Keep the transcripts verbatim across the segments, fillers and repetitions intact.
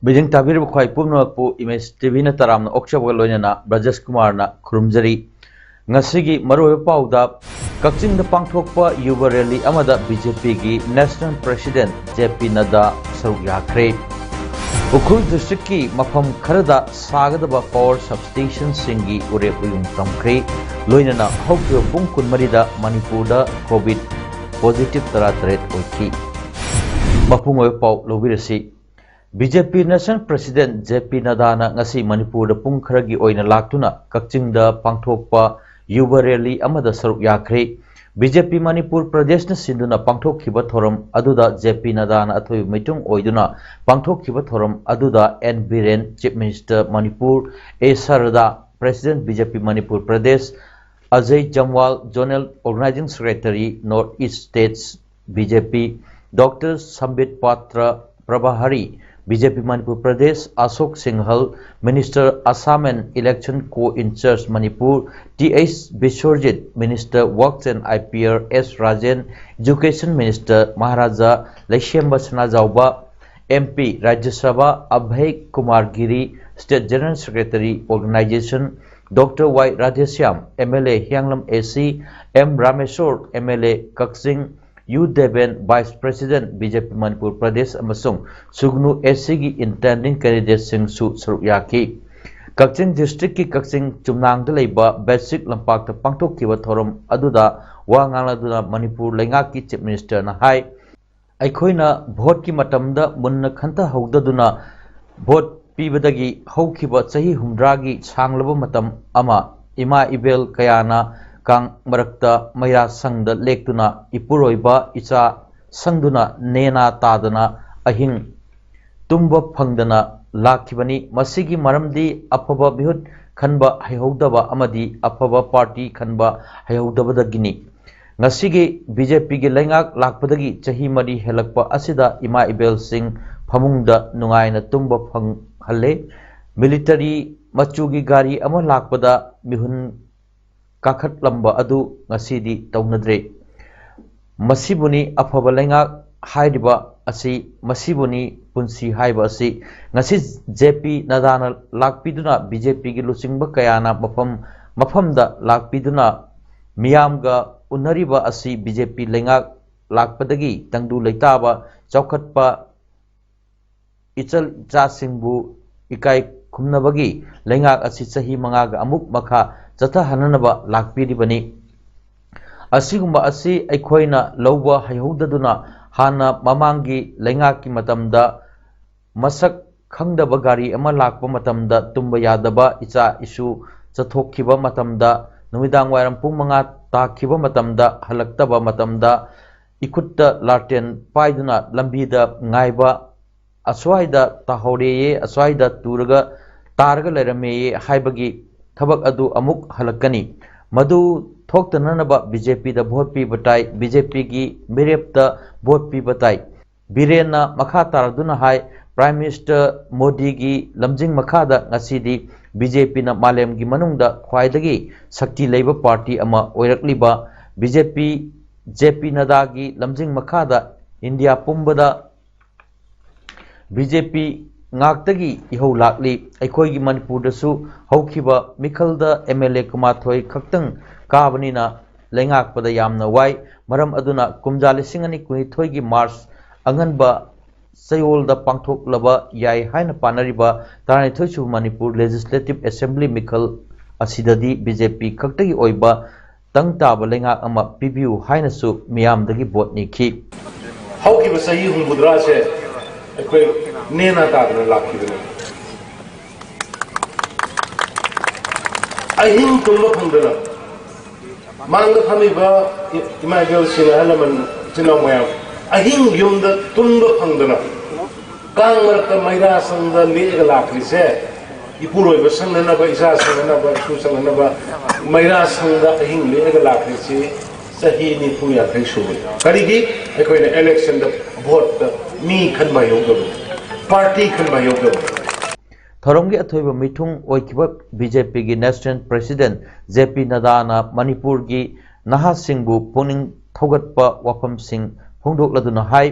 ꯃꯤꯠꯌꯦꯡ ꯇꯥꯕꯤꯔꯤꯕ ꯈ꯭ꯋꯥꯏ ꯄꯨꯝꯅꯃꯛꯄꯨ ꯏꯃꯦꯖ ꯇꯤꯚꯤꯅ ꯇꯔꯥꯝꯅ ꯑꯣꯛꯆꯕꯒ ꯂꯣꯏꯅꯅ ꯕ꯭ꯔꯖꯦꯁ ꯀꯨꯃꯥꯔꯅ ꯈꯨꯔꯨꯝꯖꯔꯤ꯫ ꯉꯁꯤꯒꯤ ꯃꯔꯨꯑꯣꯏꯕ ꯄꯥꯎꯗ, ꯀꯛꯆꯤꯡꯗ ꯄꯥꯡꯊꯣꯛꯄ ꯌꯨꯕ ꯔꯦꯂꯤ ꯑꯃꯗ ꯕꯤ ꯖꯦ ꯄꯤꯒꯤ ꯅꯦꯁꯅꯦꯜ ꯄ꯭ꯔꯦꯁꯤꯗꯦꯟꯠ ꯖꯦ ꯄꯤ ꯅꯗꯥ ꯁꯔꯨꯛ ꯌꯥꯈ꯭ꯔꯦ꯫ ꯎꯈ꯭ꯔꯨꯜ ꯗꯤꯁꯇ꯭ꯔꯤꯛꯀꯤ ꯃꯐꯝ ꯈꯔꯗ ꯁꯥꯒꯗꯕ ꯄꯥꯋꯔ ꯁꯕꯁ꯭ꯇꯦꯁꯟꯁꯤꯡꯒꯤ ꯎꯔꯦꯞ ꯎꯌꯨꯡ ꯇꯝꯈ꯭ꯔꯦ꯫ ꯂꯣꯏꯅꯅ ꯍꯧꯈꯤꯕ ꯄꯨꯡ ꯀꯨꯟꯃꯔꯤꯗ ꯃꯅꯤꯄꯨꯔꯗ ꯀꯣꯚꯤꯗ ꯄꯣꯖꯤꯇꯤꯚ ꯇꯔꯥꯇꯔꯦꯠ ꯑꯣꯏꯈꯤ꯫ ꯃꯄꯨꯡ ꯑꯣꯏꯕ ꯄꯥꯎ ꯂꯧꯕꯤꯔꯁꯤ꯫ ꯕꯤ ꯖꯦ ꯄꯤ ꯅꯦꯁꯅꯦꯜ ꯄ꯭ꯔꯦꯁꯤꯗꯦꯟꯠ ꯖꯦ ꯄꯤ ꯅꯗꯥꯅ ꯉꯁꯤ ꯃꯅꯤꯄꯨꯔꯗ ꯄꯨꯡ ꯈꯔꯒꯤ ꯑꯣꯏꯅ ꯂꯥꯛꯇꯨꯅ ꯀꯛꯆꯤꯡꯗ ꯄꯥꯡꯊꯣꯛꯄ ꯌꯨꯕ ꯔꯦꯂꯤ ꯑꯃꯗ ꯁꯔꯨꯛ ꯌꯥꯈ꯭ꯔꯦ꯫ ꯕꯤ ꯖꯦ ꯄꯤ ꯃꯅꯤꯄꯨꯔ ꯄ꯭ꯔꯗꯦꯁꯅ ꯁꯤꯟꯗꯨꯅ ꯄꯥꯡꯊꯣꯛꯈꯤꯕ ꯊꯧꯔꯝ ꯑꯗꯨꯗ ꯖꯦ ꯄꯤ ꯅꯗꯥꯅ ꯑꯊꯣꯏꯕ ꯃꯤꯇꯨꯡ ꯑꯣꯏꯗꯨꯅ ꯄꯥꯡꯊꯣꯛꯈꯤꯕ ꯊꯧꯔꯝ ꯑꯗꯨꯗ N Biren, chief minister Manipur, A Sharda, president B J P Manipur Pradesh, Ajay Jamwal, zonal organising secretary, north east states, B J P, doctor Sambit Patra ꯄ꯭ꯔꯚꯥꯍꯔꯤ, B J P Manipur Pradesh, Ashok Singhal, minister Assam and election co in charge Manipur, T H Biswajit, minister works and I P R, S Rajen, education minister Maharaja Leishemba Sanajaoba, M P, Rajya Sabha, Abhay Kumar Giri, state general secretary, organisation, doctor Y Radheshyam, M L A Hiyanglam A C, M Rameshor, M L A Kakching, U Deben, vice president, B J P Manipur Pradesh, ꯑꯃꯁꯨꯡ ꯁꯨꯒꯅꯨ ꯑꯦ ꯁꯤꯒꯤ intending ꯀꯦꯟꯗꯤꯗꯦꯠꯁꯤꯡꯁꯨ ꯁꯔꯨꯛ ꯌꯥꯈꯤ꯫ ꯀꯛꯆꯤꯡ ꯗꯤꯁꯇ꯭ꯔꯤꯛꯀꯤ ꯀꯛꯆꯤꯡ ꯆꯨꯝꯅꯥꯡꯗ ꯂꯩꯕ basic ꯂꯝꯄꯥꯛꯇ ꯄꯥꯡꯊꯣꯛꯈꯤꯕ ꯊꯧꯔꯝ ꯑꯗꯨꯗ ꯋꯥ ꯉꯥꯡꯂꯗꯨꯅ ꯃꯅꯤꯄꯨꯔ ꯂꯩꯉꯥꯛꯀꯤ ꯆꯤꯐ ꯃꯤꯅꯤꯁꯇꯔꯅ ꯍꯥꯏ, ꯑꯩꯈꯣꯏꯅ ꯚꯣꯠꯀꯤ ꯃꯇꯝꯗ ꯃꯨꯟꯅ ꯈꯟꯊꯍꯧꯗꯗꯨꯅ ꯚꯣꯠ ꯄꯤꯕꯗꯒꯤ ꯍꯧꯈꯤꯕ ꯆꯍꯤ ꯍꯨꯝꯗ꯭ꯔꯥꯒꯤ ꯁꯥꯡꯂꯕ ꯃꯇꯝ ꯑꯃ ꯏꯃꯥ ꯏꯕꯦꯜ ꯀꯌꯥꯅ ꯀꯥꯡ ꯃꯔꯛꯇ ꯃꯩꯔꯥ ꯁꯪꯗ ꯂꯦꯛꯇꯨꯅ ꯏꯄꯨꯔꯣꯏꯕ ꯏꯆꯥ ꯁꯪꯗꯨꯅ ꯅꯦꯅꯥ ꯇꯥꯗꯅ ꯑꯍꯤꯡ ꯇꯨꯝꯕ ꯐꯪꯗꯅ ꯂꯥꯛꯈꯤꯕꯅꯤ꯫ ꯃꯁꯤꯒꯤ ꯃꯔꯝꯗꯤ ꯑꯐꯕ ꯃꯤꯍꯨꯠ ꯈꯟꯕ ꯍꯩꯍꯧꯗꯕ ꯑꯃꯗꯤ ꯑꯐꯕ ꯄꯥꯔꯇꯤ ꯈꯟꯕ ꯍꯩꯍꯧꯗꯕꯗꯒꯤꯅꯤ꯫ ꯉꯁꯤꯒꯤ ꯕꯤ ꯖꯦ ꯄꯤꯒꯤ ꯂꯩꯉꯥꯛ ꯂꯥꯛꯄꯗꯒꯤ ꯆꯍꯤ ꯃꯔꯤ ꯍꯦꯜꯂꯛꯄ ꯑꯁꯤꯗ ꯏꯃꯥ ꯏꯕꯦꯜꯁꯤꯡ ꯐꯃꯨꯡꯗ ꯅꯨꯡꯉꯥꯏꯅ ꯇꯨꯝꯕ ꯐꯪꯍꯜꯂꯦ꯫ ꯃꯤꯂꯤꯇꯔꯤ ꯃꯆꯨꯒꯤ ꯒꯥꯔꯤ ꯑꯃ ꯂꯥꯛꯄꯗ ꯃꯤꯍꯨꯟ ꯀꯥꯈꯠꯂꯝꯕ ꯑꯗꯨ ꯉꯁꯤꯗꯤ ꯇꯧꯅꯗ꯭ꯔꯦ꯫ ꯃꯁꯤꯕꯨꯅꯤ ꯑꯐꯕ ꯂꯩꯉꯥꯛ ꯍꯥꯏꯔꯤꯕ ꯑꯁꯤ, ꯃꯁꯤꯕꯨꯅꯤ ꯄꯨꯟꯁꯤ ꯍꯥꯏꯕ ꯑꯁꯤ꯫ ꯉꯁꯤ ꯖꯦ ꯄꯤ ꯅꯗꯥꯅ ꯂꯥꯛꯄꯤꯗꯨꯅ ꯕꯤ ꯖꯦ ꯄꯤꯒꯤ ꯂꯨꯆꯤꯡꯕ ꯀꯌꯥꯅ ꯃꯐꯝ ꯃꯐꯝꯗ ꯂꯥꯛꯄꯤꯗꯨꯅ ꯃꯤꯌꯥꯝꯒ ꯎꯅꯔꯤꯕ ꯑꯁꯤ ꯕꯤ ꯖꯦ ꯄꯤ ꯂꯩꯉꯥꯛ ꯂꯥꯛꯄꯗꯒꯤ ꯇꯪꯗꯨ ꯂꯩꯇꯥꯕ, ꯆꯥꯎꯈꯠꯄ, ꯏꯆꯜ ꯏꯆꯥꯁꯤꯡꯕꯨ ꯏꯀꯥꯏ ꯈꯨꯝꯅꯕꯒꯤ ꯂꯩꯉꯥꯛ ꯑꯁꯤ ꯆꯍꯤ ꯃꯉꯥꯒ ꯑꯃꯨꯛ ꯃꯈꯥ ꯆꯠꯊꯍꯟꯅꯅꯕ ꯂꯥꯛꯄꯤꯔꯤꯕꯅꯤ꯫ ꯑꯁꯤꯒꯨꯝꯕ ꯑꯁꯤ ꯑꯩꯈꯣꯏꯅ ꯂꯧꯕ ꯍꯩꯍꯧꯗꯗꯨꯅ ꯍꯥꯟꯅ ꯃꯃꯥꯡꯒꯤ ꯂꯩꯉꯥꯛꯀꯤ ꯃꯇꯝꯗ ꯃꯁꯛ ꯈꯪꯗꯕ ꯒꯥꯔꯤ ꯑꯃ ꯂꯥꯛꯄ ꯃꯇꯝꯗ ꯇꯨꯝꯕ ꯌꯥꯗꯕ, ꯏꯆꯥ ꯏꯁꯨ ꯆꯠꯊꯣꯛꯈꯤꯕ ꯃꯇꯝꯗ, ꯅꯨꯃꯤꯗꯥꯡ ꯋꯥꯏꯔꯝ ꯄꯨꯡ ꯃꯉꯥ ꯇꯥꯈꯤꯕ ꯃꯇꯝꯗ ꯍꯜꯂꯛꯇꯕ ꯃꯇꯝꯗ ꯏꯈꯨꯠꯇ ꯂꯥꯇꯦꯟ ꯄꯥꯏꯗꯨꯅ ꯂꯝꯕꯤꯗ ꯉꯥꯏꯕ, ꯑꯁ꯭ꯋꯥꯏꯗ ꯇꯥꯍꯧꯔꯦꯌꯦ, ꯑꯁ꯭ꯋꯥꯏꯗ ꯇꯨꯔꯒ ꯇꯥꯔꯒ ꯂꯩꯔꯝꯃꯦꯌꯦ ꯍꯥꯏꯕꯒꯤ ꯊꯕꯛ ꯑꯗꯨ ꯑꯃꯨꯛ ꯍꯜꯂꯛꯀꯅꯤ꯫ ꯃꯗꯨ ꯊꯣꯛꯇꯅꯅꯕ ꯕꯤ ꯖꯦ ꯄꯤꯗ ꯚꯣꯠ ꯄꯤꯕ ꯇꯥꯏ, ꯕꯤ ꯖꯦ ꯄꯤꯒꯤ ꯃꯤꯔꯦꯞꯇ ꯚꯣꯠ ꯄꯤꯕ ꯇꯥꯏ꯫ ꯕꯤꯔꯦꯟꯅ ꯃꯈꯥ ꯇꯥꯔꯗꯨꯅ ꯍꯥꯏ, ꯄ꯭ꯔꯥꯏꯝ ꯃꯤꯅꯤꯁꯇꯔ ꯃꯣꯗꯤꯒꯤ ꯂꯝꯖꯤꯡ ꯃꯈꯥꯗ ꯉꯁꯤꯗꯤ ꯕꯤ ꯖꯦ ꯄꯤꯅ ꯃꯥꯂꯦꯝꯒꯤ ꯃꯅꯨꯡꯗ ꯈ꯭ꯋꯥꯏꯗꯒꯤ ꯁꯛꯇꯤ ꯂꯩꯕ ꯄꯥꯔꯇꯤ ꯑꯃ ꯑꯣꯏꯔꯛꯂꯤꯕ ꯕꯤ ꯖꯦ ꯄꯤ, ꯖꯦ ꯄꯤ ꯅꯗꯥꯒꯤ ꯂꯝꯖꯤꯡ ꯃꯈꯥꯗ ꯏꯟꯗꯤꯌꯥ ꯄꯨꯝꯕꯗ ꯕꯤ ꯖꯦ ꯄꯤ ꯉꯥꯛꯇꯒꯤ ꯏꯍꯧ ꯂꯥꯛꯂꯤ꯫ ꯑꯩꯈꯣꯏꯒꯤ ꯃꯅꯤꯄꯨꯔꯗꯁꯨ ꯍꯧꯈꯤꯕ ꯃꯤꯈꯜꯗ ꯑꯦꯝ ꯑꯦꯜ ꯑꯦ ꯀꯨꯟꯃꯥꯊꯣꯏ ꯈꯛꯇꯪ ꯀꯥꯕꯅꯤꯅ ꯂꯩꯉꯥꯛꯄꯗ ꯌꯥꯝꯅ ꯋꯥꯏ꯫ ꯃꯔꯝ ꯑꯗꯨꯅ ꯀꯨꯝꯖꯥ ꯂꯤꯁꯤꯡ ꯑꯅꯤ ꯀꯨꯟꯅꯤꯊꯣꯏꯒꯤ ꯃꯥꯔꯆ ꯑꯉꯟꯕ ꯆꯌꯣꯜꯗ ꯄꯥꯡꯊꯣꯛꯂꯕ ꯌꯥꯏ ꯍꯥꯏꯅ ꯄꯥꯅꯔꯤꯕ ꯇꯔꯥꯅꯤꯊꯣꯏꯁꯨꯕ ꯃꯅꯤꯄꯨꯔ ꯂꯦꯖꯤꯁꯂꯦꯇꯤꯚ ꯑꯦꯁꯦꯝꯕ꯭ꯂꯤ ꯃꯤꯈꯜ ꯑꯁꯤꯗꯗꯤ ꯕꯤ ꯖꯦ ꯄꯤ ꯈꯛꯇꯒꯤ ꯑꯣꯏꯕ ꯇꯪ ꯇꯥꯕ ꯂꯩꯉꯥꯛ ꯑꯃ ꯄꯤꯕꯤꯌꯨ ꯍꯥꯏꯅꯁꯨ ꯃꯤꯌꯥꯝꯗꯒꯤ ꯚꯣꯠ ꯅꯤꯈꯤ꯫ ꯍꯧꯈꯤꯕ ꯆꯍꯤ ꯍꯨꯝꯐꯨꯇꯔꯥꯁꯦ ꯑꯩꯈꯣꯏ ꯅꯦꯅꯥ ꯇꯥꯗꯅ ꯂꯥꯛꯈꯤꯕꯅꯤ꯫ ꯑꯍꯤꯡ ꯇꯨꯝꯕ ꯐꯪꯗꯅ, ꯃꯥꯡꯗ ꯐꯝꯃꯤꯕ ꯏꯃꯥ ꯏꯕꯦꯜꯁꯤꯡ, ꯑꯍꯜ ꯂꯃꯟ, ꯏꯆꯤꯟ ꯏꯅꯥꯎ ꯃꯌꯥꯝ, ꯑꯍꯤꯡ ꯌꯨꯝꯗ ꯇꯨꯝꯕ ꯐꯪꯗꯅ, ꯀꯥꯡ ꯃꯔꯛꯇ ꯃꯩꯔꯥ ꯁꯪꯗ ꯂꯦꯛꯑꯒ ꯂꯥꯛꯈ꯭ꯔꯤꯁꯦ, ꯏꯄꯨꯔꯣꯏꯕ ꯁꯪꯅꯅꯕ, ꯏꯆꯥ ꯁꯪꯅꯅꯕ, ꯏꯁꯨ ꯁꯪꯅꯅꯕ ꯃꯩꯔꯥ ꯁꯪꯗ ꯑꯍꯤꯡ ꯂꯦꯛꯑꯒ ꯂꯥꯛꯈ꯭ꯔꯤꯁꯤ ꯆꯍꯤ ꯅꯤꯐꯨ ꯌꯥꯡꯈꯩ ꯁꯨꯔꯦ꯫ ꯀꯔꯤꯒꯤ? ꯑꯩꯈꯣꯏꯅ ꯏꯂꯦꯛꯁꯟꯗ ꯚꯣꯠꯇ ꯃꯤ ꯈꯟꯕ ꯍꯩꯍꯧꯗꯕꯅꯤ, ꯄꯥꯔꯇꯤ ꯈꯟꯕ ꯍꯩꯍꯧꯗꯕꯅꯤ꯫ ꯊꯧꯔꯝꯒꯤ ꯑꯊꯣꯏꯕ ꯃꯤꯊꯨꯡ ꯑꯣꯏꯈꯤꯕ ꯕꯤ ꯖꯦ ꯄꯤꯒꯤ ꯅꯦꯁꯅꯦꯜ ꯄ꯭ꯔꯦꯁꯤꯗꯦꯟꯠ ꯖꯦ ꯄꯤ ꯅꯗꯥꯅ ꯃꯅꯤꯄꯨꯔꯒꯤ ꯅꯍꯥꯁꯤꯡꯕꯨ ꯄꯨꯛꯅꯤꯡ ꯊꯧꯒꯠꯄ ꯋꯥꯐꯝꯁꯤꯡ ꯐꯣꯡꯗꯣꯛꯂꯗꯨꯅ ꯍꯥꯏ,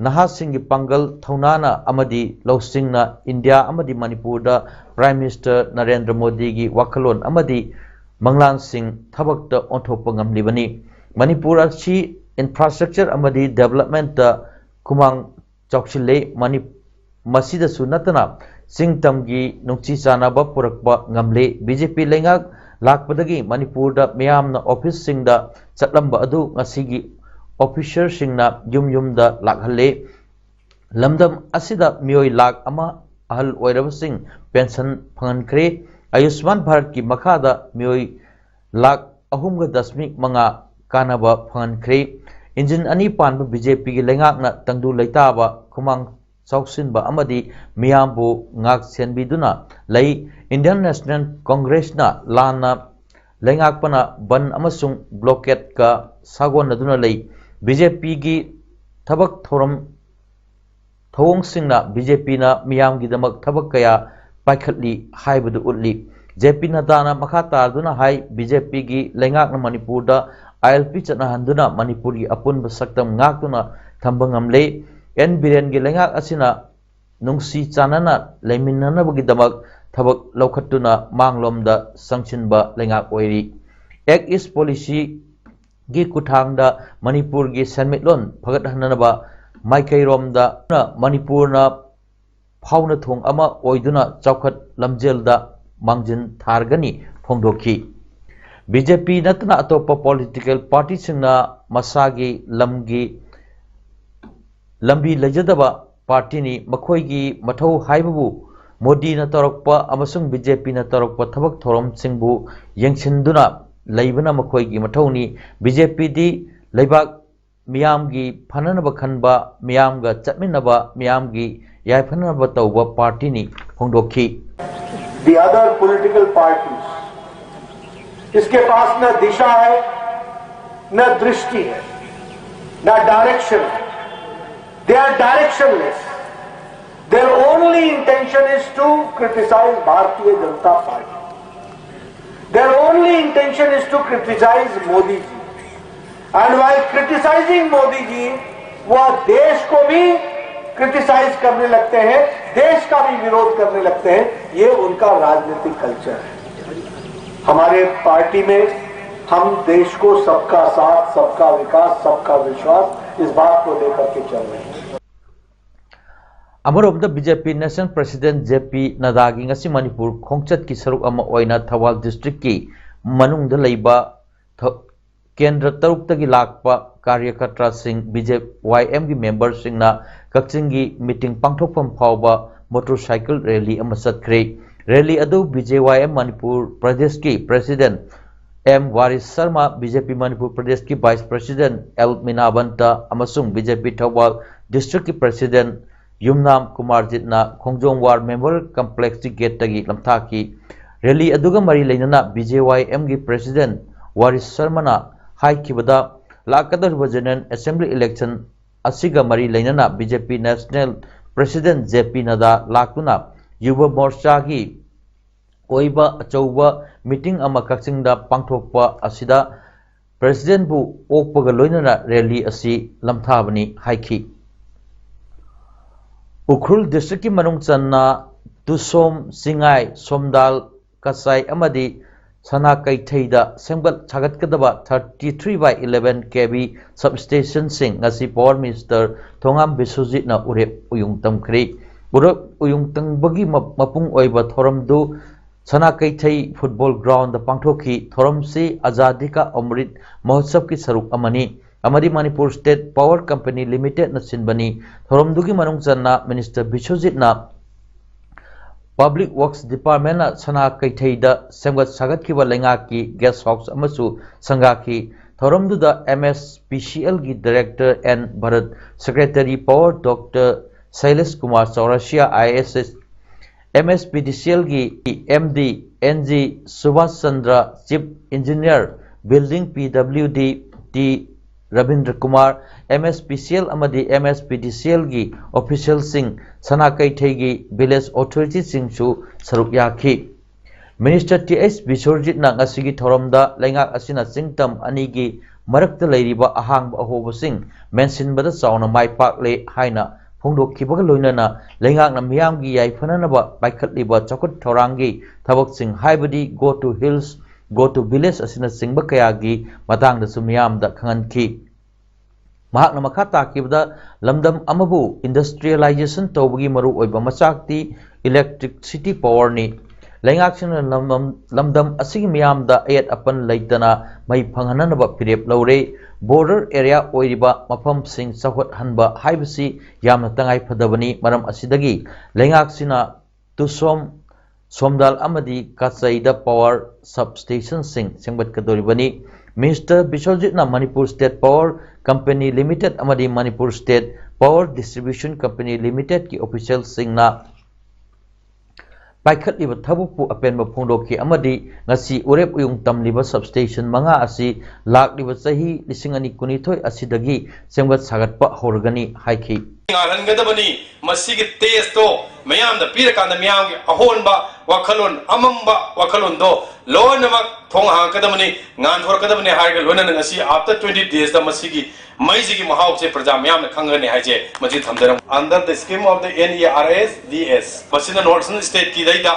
ꯅꯍꯥꯁꯤꯡꯒꯤ ꯄꯥꯡꯒꯜ ꯊꯧꯅꯥꯅ ꯑꯃꯗꯤ ꯂꯧꯁꯤꯡꯅ ꯏꯟꯗꯤꯌꯥ ꯑꯃꯗꯤ ꯃꯅꯤꯄꯨꯔꯗ ꯄ꯭ꯔꯥꯏꯝ ꯃꯤꯅꯤꯁꯇꯔ ꯅꯔꯦꯟꯗ꯭ꯔ ꯃꯣꯗꯤꯒꯤ ꯋꯥꯈꯜꯂꯣꯟ ꯑꯃꯗꯤ ꯃꯪꯂꯥꯟꯁꯤꯡ ꯊꯕꯛꯇ ꯑꯣꯟꯊꯣꯛꯄ ꯉꯝꯂꯤꯕꯅꯤ꯫ ꯃꯅꯤꯄꯨꯔ ꯑꯁꯤ ꯏꯟꯐ꯭ꯔꯥꯁ꯭ꯇ꯭ꯔꯛꯆꯔ ꯑꯃꯗꯤ ꯗꯦꯕꯂꯞꯃꯦꯟꯠꯇ ꯈꯨꯃꯥꯡ ꯆꯥꯎꯁꯤꯜꯂꯦ꯫ ꯃꯅꯤ-, ꯃꯁꯤꯗꯁꯨ ꯅꯠꯇꯅ ꯆꯤꯡ ꯇꯝꯒꯤ ꯅꯨꯡꯁꯤ ꯆꯥꯟꯅꯕ ꯄꯨꯔꯛꯄ ꯉꯝꯂꯦ꯫ ꯕꯤ ꯖꯦ ꯄꯤ ꯂꯩꯉꯥꯛ ꯂꯥꯛꯄꯗꯒꯤ ꯃꯅꯤꯄꯨꯔꯗ ꯃꯤꯌꯥꯝꯅ ꯑꯣꯐꯤꯁꯁꯤꯡꯗ ꯆꯠꯂꯝꯕ ꯑꯗꯨ ꯉꯁꯤꯒꯤ ꯑꯣꯐꯤꯁꯔꯁꯤꯡꯅ ꯌꯨꯝ ꯌꯨꯝꯗ ꯂꯥꯛꯍꯜꯂꯦ꯫ ꯂꯝꯗꯝ ꯑꯁꯤꯗ ꯃꯤꯑꯣꯏ ꯂꯥꯈ ꯑꯃ ꯑꯍꯜ ꯑꯣꯏꯔꯕꯁꯤꯡ ꯄꯦꯟꯁꯟ ꯐꯪꯍꯟꯈ꯭ꯔꯦ꯫ ꯑꯌꯨꯁꯃꯥꯟ ꯚꯥꯔꯠꯀꯤ ꯃꯈꯥꯗ ꯃꯤꯑꯣꯏ ꯂꯥꯈ ꯑꯍꯨꯝꯒ ꯗꯁꯃꯤꯛ ꯃꯉꯥ ꯀꯥꯟꯅꯕ ꯐꯪꯍꯟꯈ꯭ꯔꯦ꯫ ꯏꯟꯖꯤꯟ ꯑꯅꯤ ꯄꯥꯟꯕ ꯕꯤ ꯖꯦ ꯄꯤꯒꯤ ꯂꯩꯉꯥꯛꯅ ꯇꯪꯗꯨ ꯂꯩꯇꯥꯕ, ꯈꯨꯃꯥꯡ ꯆꯥꯎꯁꯤꯟꯕ ꯑꯃꯗꯤ ꯃꯤꯌꯥꯝꯕꯨ ꯉꯥꯛ ꯁꯦꯟꯕꯤꯗꯨꯅ ꯂꯩ꯫ ꯏꯟꯗꯤꯌꯟ ꯅꯦꯁꯅꯦꯜ ꯀꯣꯡꯒ꯭ꯔꯦꯁꯅ ꯂꯥꯟꯅ ꯂꯩꯉꯥꯛꯄꯅ ꯕꯟ ꯑꯃꯁꯨꯡ ꯕ꯭ꯂꯣꯀꯦꯠꯀ ꯁꯥꯒꯣꯟꯅꯗꯨꯅ ꯂꯩ꯫ ꯕꯤ ꯖꯦ ꯄꯤꯒꯤ ꯊꯕꯛ ꯊꯧꯔꯝ ꯊꯧꯑꯣꯡꯁꯤꯡꯅ ꯕꯤ ꯖꯦ ꯄꯤꯅ ꯃꯤꯌꯥꯝꯒꯤꯗꯃꯛ ꯊꯕꯛ ꯀꯌꯥ ꯄꯥꯏꯈꯠꯂꯤ ꯍꯥꯏꯕꯗꯨ ꯎꯠꯂꯤ꯫ ꯖꯦ ꯄꯤ ꯅꯗꯥꯅ ꯃꯈꯥ ꯇꯥꯗꯨꯅ ꯍꯥꯏ, ꯕꯤ ꯖꯦ ꯄꯤꯒꯤ ꯂꯩꯉꯥꯛꯅ ꯃꯅꯤꯄꯨꯔꯗ ꯑꯥꯏ ꯑꯦꯜ ꯄꯤ ꯆꯠꯅꯍꯟꯗꯨꯅ ꯃꯅꯤꯄꯨꯔꯒꯤ ꯑꯄꯨꯟꯕ ꯁꯛꯇꯝ ꯉꯥꯛꯇꯨꯅ ꯊꯝꯕ ꯉꯝꯂꯦ꯫ ꯑꯦꯟ ꯕꯤꯔꯦꯟꯒꯤ ꯂꯩꯉꯥꯛ ꯑꯁꯤꯅ ꯅꯨꯡꯁꯤ ꯆꯥꯟꯅꯅ ꯂꯩꯃꯤꯟꯅꯅꯕꯒꯤꯗꯃꯛ ꯊꯕꯛ ꯂꯧꯈꯠꯇꯨꯅ ꯃꯥꯡꯂꯣꯝꯗ ꯆꯪꯁꯤꯟꯕ ꯂꯩꯉꯥꯛ ꯑꯣꯏꯔꯤ꯫ ꯑꯦꯛ ꯏꯁ ꯄꯣꯂꯤꯁꯤꯒꯤ ꯈꯨꯠꯊꯥꯡꯗ ꯃꯅꯤꯄꯨꯔꯒꯤ ꯁꯦꯟꯃꯤꯠꯂꯣꯟ ꯐꯒꯠꯍꯟꯅꯕ ꯃꯥꯏꯀꯩꯔꯣꯝꯗ ꯃꯅꯤꯄꯨꯔꯅ ꯐꯥꯎꯅ ꯊꯣꯡ ꯑꯃ ꯑꯣꯏꯗꯨꯅ ꯆꯥꯎꯈꯠ ꯂꯝꯖꯦꯜꯗ ꯃꯥꯡꯖꯤꯜ ꯊꯥꯔꯒꯅꯤ ꯐꯣꯡꯗꯣꯛꯈꯤ꯫ ꯕꯤ ꯖꯦ ꯄꯤ ꯅꯠꯇꯅ ꯑꯇꯣꯞꯄ ꯄꯣꯂꯤꯇꯤꯀꯦꯜ ꯄꯥꯔꯇꯤꯁꯤꯡꯅ ꯃꯁꯥꯒꯤ ꯂꯝꯒꯤ ꯂꯝꯕꯤ ꯂꯩꯖꯗꯕ ꯄꯥꯔꯇꯤꯅꯤ꯫ ꯃꯈꯣꯏꯒꯤ ꯃꯊꯧ ꯍꯥꯏꯕꯕꯨ ꯃꯣꯗꯤꯅ ꯇꯧꯔꯛꯄ ꯑꯃꯁꯨꯡ ꯕꯤ ꯖꯦ ꯄꯤꯅ ꯇꯧꯔꯛꯄ ꯊꯕꯛ ꯊꯧꯔꯝꯁꯤꯡꯕꯨ ꯌꯦꯡꯁꯤꯟꯗꯨꯅ ꯂꯩꯕꯅ ꯃꯈꯣꯏꯒꯤ ꯃꯊꯧꯅꯤ꯫ ꯕꯤ ꯖꯦ ꯄꯤꯗꯤ ꯂꯩꯕꯥꯛ ꯃꯤꯌꯥꯝꯒꯤ ꯐꯅꯅꯕ ꯈꯟꯕ, ꯃꯤꯌꯥꯝꯒ ꯆꯠꯃꯤꯟꯅꯕ, ꯃꯤꯌꯥꯝꯒꯤ ꯌꯥꯏꯐꯅꯕ ꯇꯧꯕ ꯄꯥꯔꯇꯤꯅꯤ ꯐꯣꯡꯗꯣꯛꯈꯤ꯫ The other political parties, इसके पास न दिशा है, न दृष्टि है, न डायरेक्शन है। They are directionless. Their only intention is to criticize Bharatiya Janata Party. Their only intention is to criticize Modi ji. And while criticizing Modi ji, वह देश को भी क्रिटिसाइज करने लगते हैं, देश का भी विरोध करने लगते हैं। ये उनका राजनीतिक कल्चर है। हमारे पार्टी में हम देश को सबका साथ, सबका विकास, सबका विश्वास, इस बात को लेकर के चल रहे हैं। ꯑꯃꯔꯣꯝꯗ ꯕꯤ ꯖꯦ ꯄꯤ ꯅꯦꯁꯅꯦꯜ ꯄ꯭ꯔꯁꯤꯗꯦꯟꯠ ꯖꯦ ꯄꯤ ꯅꯗꯥꯒꯤ ꯉꯁꯤ ꯃꯅꯤꯄꯨꯔ ꯈꯣꯡꯆꯠꯀꯤ ꯁꯔꯨꯛ ꯑꯃ ꯑꯣꯏꯅ ꯊꯧꯕꯥꯜ ꯗꯤꯁꯇ꯭ꯔꯤꯛꯀꯤ ꯃꯅꯨꯡꯗ ꯂꯩꯕ ꯊ- ꯀꯦꯟꯗ꯭ꯔ ꯇꯔꯨꯛꯇꯒꯤ ꯂꯥꯛꯄ ꯀꯥꯔꯌꯀꯔꯇꯥꯁꯤꯡ, ꯕꯤ ꯖꯦ ꯋꯥꯏ ꯑꯦꯝꯒꯤ ꯃꯦꯝꯕꯔꯁꯤꯡꯅ ꯀꯛꯆꯤꯡꯒꯤ ꯃꯤꯇꯤꯡ ꯄꯥꯡꯊꯣꯛꯐꯝ ꯐꯥꯎꯕ ꯃꯣꯇꯣꯔ ꯁꯥꯏꯀꯜ ꯔꯦꯂꯤ ꯑꯃ ꯆꯠꯈ꯭ꯔꯦ꯫ ꯔꯦꯂꯤ ꯑꯗꯨ ꯕꯤ ꯖꯦ ꯋꯥꯏ ꯑꯦꯝ ꯃꯅꯤꯄꯨꯔ ꯄ꯭ꯔꯗꯦꯁꯀꯤ ꯄ꯭ꯔꯁꯤꯗꯦꯟꯠ ꯑꯦꯝ ꯋꯥꯔꯤꯁ Sharma, B J P Manipur ꯄ꯭ꯔꯗꯦꯁꯀꯤ ꯚꯥꯏꯁ ꯄ꯭ꯔꯁꯤꯗꯦꯟꯠ ꯑꯦꯜ ꯃꯤꯅꯥꯕꯟꯇ ꯑꯃꯁꯨꯡ ꯕꯤ ꯖꯦ ꯄꯤ ꯊꯧꯕꯥꯜ ꯗꯤꯁꯇ꯭ꯔꯤꯛꯀꯤ ꯄ꯭ꯔꯁꯤꯗꯦꯟꯠ ꯌꯨꯝꯅꯥꯝ ꯀꯨꯃꯥꯔꯖꯤꯠꯅ ꯈꯣꯡꯖꯣꯝ ꯋꯥꯔ ꯃꯦꯃꯣꯔꯤꯌꯦꯜ ꯀꯝꯄ꯭ꯂꯦꯛꯁꯀꯤ ꯒꯦꯠꯇꯒꯤ ꯂꯝꯊꯥꯈꯤ꯫ ꯔꯦꯂꯤ ꯑꯗꯨꯒ ꯃꯔꯤ ꯂꯩꯅꯅ ꯕꯤ ꯖꯦ ꯋꯥꯏ ꯑꯦꯝꯒꯤ ꯄ꯭ꯔꯁꯤꯗꯦꯟꯠ ꯋꯥꯔꯤꯁ ꯁꯔꯃꯅ ꯍꯥꯏꯈꯤꯕꯗ, ꯂꯥꯛꯀꯗꯧꯔꯤꯕ ꯖꯦꯅꯔꯦꯜ ꯑꯦꯁꯦꯝꯕ꯭ꯂꯤ ꯏꯂꯦꯛꯁꯟ ꯑꯁꯤꯒ ꯃꯔꯤ ꯂꯩꯅꯅ ꯕꯤ ꯖꯦ ꯄꯤ ꯅꯦꯁꯅꯦꯜ ꯄ꯭ꯔꯁꯤꯗꯦꯟꯠ ꯖꯦ ꯄꯤ ꯅꯗꯥ ꯂꯥꯛꯇꯨꯅ ꯌꯨꯕ ꯃꯣꯔꯆꯥꯒꯤ ꯑꯣꯏꯕ ꯑꯆꯧꯕ ꯃꯤꯇꯤꯡ ꯑꯃ ꯀꯛꯆꯤꯡꯗ ꯄꯥꯡꯊꯣꯛꯄ ꯑꯁꯤꯗ ꯄ꯭ꯔꯁꯤꯗꯦꯟꯠꯕꯨ ꯑꯣꯛꯄꯒ ꯂꯣꯏꯅꯅ ꯔꯦꯂꯤ ꯑꯁꯤ ꯂꯝꯊꯥꯕꯅꯤ ꯍꯥꯏꯈꯤ꯫ ꯎꯈ꯭ꯔꯨꯜ ꯗꯤꯁꯇ꯭ꯔꯤꯛꯀꯤ ꯃꯅꯨꯡ ꯆꯟꯅ ꯇꯨꯁꯣꯝ, ꯆꯤꯡꯉꯥꯏ, ꯁꯣꯝꯗꯥꯜ, ꯀꯆꯥꯏ ꯑꯃꯗꯤ ꯁꯅꯥ ꯀꯩꯊꯩꯗ ꯁꯦꯝꯒꯠ ꯁꯥꯒꯠꯀꯗꯕ thirty three by eleven K V substationꯁꯤꯡ ꯉꯁꯤ ꯄꯥꯋꯔ ꯃꯤꯅꯤꯁꯇꯔ ꯊꯣꯉꯥꯝ ꯕꯤꯁ꯭ꯋꯖꯤꯠꯅ ꯎꯔꯦꯞ ꯎꯌꯨꯡ ꯇꯝꯈ꯭ꯔꯦ꯫ ꯎꯔꯦꯞ ꯎꯌꯨꯡ ꯇꯝꯕꯒꯤ ꯃ- ꯃꯄꯨꯡ ꯑꯣꯏꯕ ꯊꯧꯔꯝꯗꯨ ꯁꯅꯥ ꯀꯩꯊꯩ ꯐꯨꯠꯕꯣꯜ ꯒ꯭ꯔꯥꯎꯟꯗ ꯄꯥꯡꯊꯣꯛꯈꯤ꯫ ꯊꯧꯔꯝꯁꯤ ꯑꯖꯥꯗꯤ ꯀꯥ ꯑꯃ꯭ꯔꯤꯠ ꯃꯍꯣꯠꯁꯕꯀꯤ ꯁꯔꯨꯛ ꯑꯃꯅꯤ ꯑꯃꯗꯤ ꯃꯅꯤꯄꯨꯔ ꯁ꯭ꯇꯦꯠ ꯄꯥꯋꯔ ꯀꯝꯄꯅꯤ ꯂꯤꯃꯤꯇꯦꯗꯅ ꯁꯤꯟꯕꯅꯤ꯫ ꯊꯧꯔꯝꯗꯨꯒꯤ ꯃꯅꯨꯡ ꯆꯟꯅ ꯃꯤꯅꯤꯁꯇꯔ ꯕꯤꯁ꯭ꯋꯖꯤꯠꯅ ꯄꯕ꯭ꯂꯤꯛ ꯋꯔꯛꯁ ꯗꯤꯄꯥꯔꯠꯃꯦꯟꯅ ꯁꯅꯥ ꯀꯩꯊꯩꯗ ꯁꯦꯝꯒꯠ ꯁꯥꯒꯠꯈꯤꯕ ꯂꯩꯉꯥꯛꯀꯤ ꯒꯦꯁ ꯍꯥꯎꯁ ꯑꯃꯁꯨ ꯁꯪꯒꯥꯈꯤ꯫ ꯊꯧꯔꯝꯗꯨꯗ M S P C L ꯒꯤ Director N Bharat, Secretary Power Doctor Sailesh Kumar Chaurasia, I A S, M S P D C L ꯒꯤ M D N G Subhash Chandra, Chief Engineer Building P W D T Rabindra Kumar, M S P C L ꯑꯃꯗꯤ M S P D C L ꯒꯤ officialꯁꯤꯡ, ꯁꯅꯥ ꯀꯩꯊꯩꯒꯤ village authorityꯁꯤꯡꯁꯨ ꯁꯔꯨꯛ ꯌꯥꯈꯤ꯫ Minister T H ꯕꯤꯁ꯭ꯋꯔꯖꯤꯠꯅ ꯉꯁꯤꯒꯤ ꯊꯧꯔꯝꯗ ꯂꯩꯉꯥꯛ ꯑꯁꯤꯅ ꯆꯤꯡꯇꯝ ꯑꯅꯤꯒꯤ ꯃꯔꯛꯇ ꯂꯩꯔꯤꯕ ꯑꯍꯥꯡꯕ ꯑꯍꯣꯕꯁꯤꯡ ꯃꯦꯟꯁꯤꯟꯕꯗ ꯆꯥꯎꯅ ꯃꯥꯏ ꯄꯥꯛꯂꯦ ꯍꯥꯏꯅ ꯐꯣꯡꯗꯣꯛꯈꯤꯕꯒ ꯂꯣꯏꯅꯅ ꯂꯩꯉꯥꯛꯅ ꯃꯤꯌꯥꯝꯒꯤ ꯌꯥꯏꯐꯅꯅꯕ ꯄꯥꯏꯈꯠꯂꯤꯕ ꯆꯥꯎꯈꯠ ꯊꯧꯔꯥꯡꯒꯤ ꯊꯕꯛꯁꯤꯡ ꯍꯥꯏꯕꯗꯤ Go to Hills, Go to Village ꯑꯁꯤꯅꯆꯤꯡꯕ ꯀꯌꯥꯒꯤ ꯃꯇꯥꯡꯗꯁꯨ ꯃꯤꯌꯥꯝꯗ ꯈꯪꯍꯟꯈꯤ꯫ ꯃꯍꯥꯛꯅ ꯃꯈꯥ ꯇꯥꯈꯤꯕꯗ, ꯂꯝꯗꯝ ꯑꯃꯕꯨ industrialization ꯇꯧꯕꯒꯤ ꯃꯔꯨꯑꯣꯏꯕ ꯃꯆꯥꯛꯇꯤ electricity powerꯅꯤ꯫ ꯂꯩꯉꯥꯛꯁꯤꯡꯅ ꯂꯝꯗꯝ, ꯂꯝꯗꯝ ꯑꯁꯤꯒꯤ ꯃꯤꯌꯥꯝꯗ ꯑꯌꯦꯠ ꯑꯄꯟ ꯂꯩꯇꯅ ꯃꯩ ꯐꯪꯍꯟꯅꯅꯕ ꯐꯤꯔꯦꯞ ꯂꯧꯔꯦ꯫ Border area ꯑꯣꯏꯔꯤꯕ ꯃꯐꯝꯁꯤꯡ ꯆꯥꯎꯈꯠꯍꯟꯕ ꯍꯥꯏꯕꯁꯤ ꯌꯥꯝꯅ ꯇꯉꯥꯏ ꯐꯗꯕꯅꯤ꯫ ꯃꯔꯝ ꯑꯁꯤꯗꯒꯤ ꯂꯩꯉꯥꯛꯁꯤꯅ ꯇꯨꯁꯣꯝ, ꯁꯣꯝꯗꯥꯜ ꯑꯃꯗꯤ ꯀꯥꯆꯩꯗ power substationꯁꯤꯡ ꯁꯦꯝꯒꯠꯀꯗꯧꯔꯤꯕꯅꯤ꯫ Minister ꯕꯤꯁ꯭ꯋꯖꯤꯠꯅ Manipur State Power Company Limited ꯑꯃꯗꯤ Manipur State Power Distribution Company Limitedꯀꯤ officialꯁꯤꯡꯅ ꯄꯥꯏꯈꯠꯂꯤꯕ ꯊꯕꯛꯄꯨ ꯑꯄꯦꯟꯕ ꯐꯣꯡꯗꯣꯛꯈꯤ ꯑꯃꯗꯤ ꯉꯁꯤ ꯎꯔꯦꯞ ꯎꯌꯨꯡ ꯇꯝꯂꯤꯕ substation ꯃꯉꯥ ꯑꯁꯤ ꯂꯥꯛꯂꯤꯕ ꯆꯍꯤ ꯂꯤꯁꯤꯡ ꯑꯅꯤ ꯀꯨꯟꯅꯤꯊꯣꯏ ꯑꯁꯤꯗꯒꯤ ꯁꯦꯝꯒꯠ ꯁꯥꯒꯠꯄ ꯍꯧꯔꯒꯅꯤ ꯍꯥꯏꯈꯤ꯫ ꯉꯥꯜꯍꯟꯒꯗꯕꯅꯤ꯫ ꯃꯁꯤꯒꯤ tasteꯇꯣ ꯃꯤꯌꯥꯝꯗ ꯄꯤꯔꯀꯥꯟꯗ ꯃꯤꯌꯥꯝꯒꯤ ꯑꯍꯣꯟꯕ ꯋꯥꯈꯜꯂꯣꯟ, ꯑꯃꯝꯕ ꯋꯥꯈꯜꯂꯣꯟꯗꯣ ꯂꯣꯏꯅꯃꯛ ꯊꯣꯡ ꯍꯥꯡꯉꯛꯀꯗꯕꯅꯤ, ꯉꯥꯟꯊꯣꯔꯛꯀꯗꯕꯅꯤ ꯍꯥꯏꯔꯒ ꯂꯣꯏꯅꯅ ꯉꯁꯤ after twenty daysꯇ ꯃꯁꯤꯒꯤ ꯃꯩꯁꯤꯒꯤ ꯃꯍꯥꯎꯁꯦ ꯄ꯭ꯔꯖꯥ ꯃꯤꯌꯥꯝꯅ ꯈꯪꯒꯅꯤ ꯍꯥꯏꯁꯦ ꯃꯁꯤ ꯊꯝꯖꯔꯝ꯫ Under the scheme of the N E R S D S, ꯃꯁꯤꯅ North Eastern stateꯀꯤꯗꯩꯗ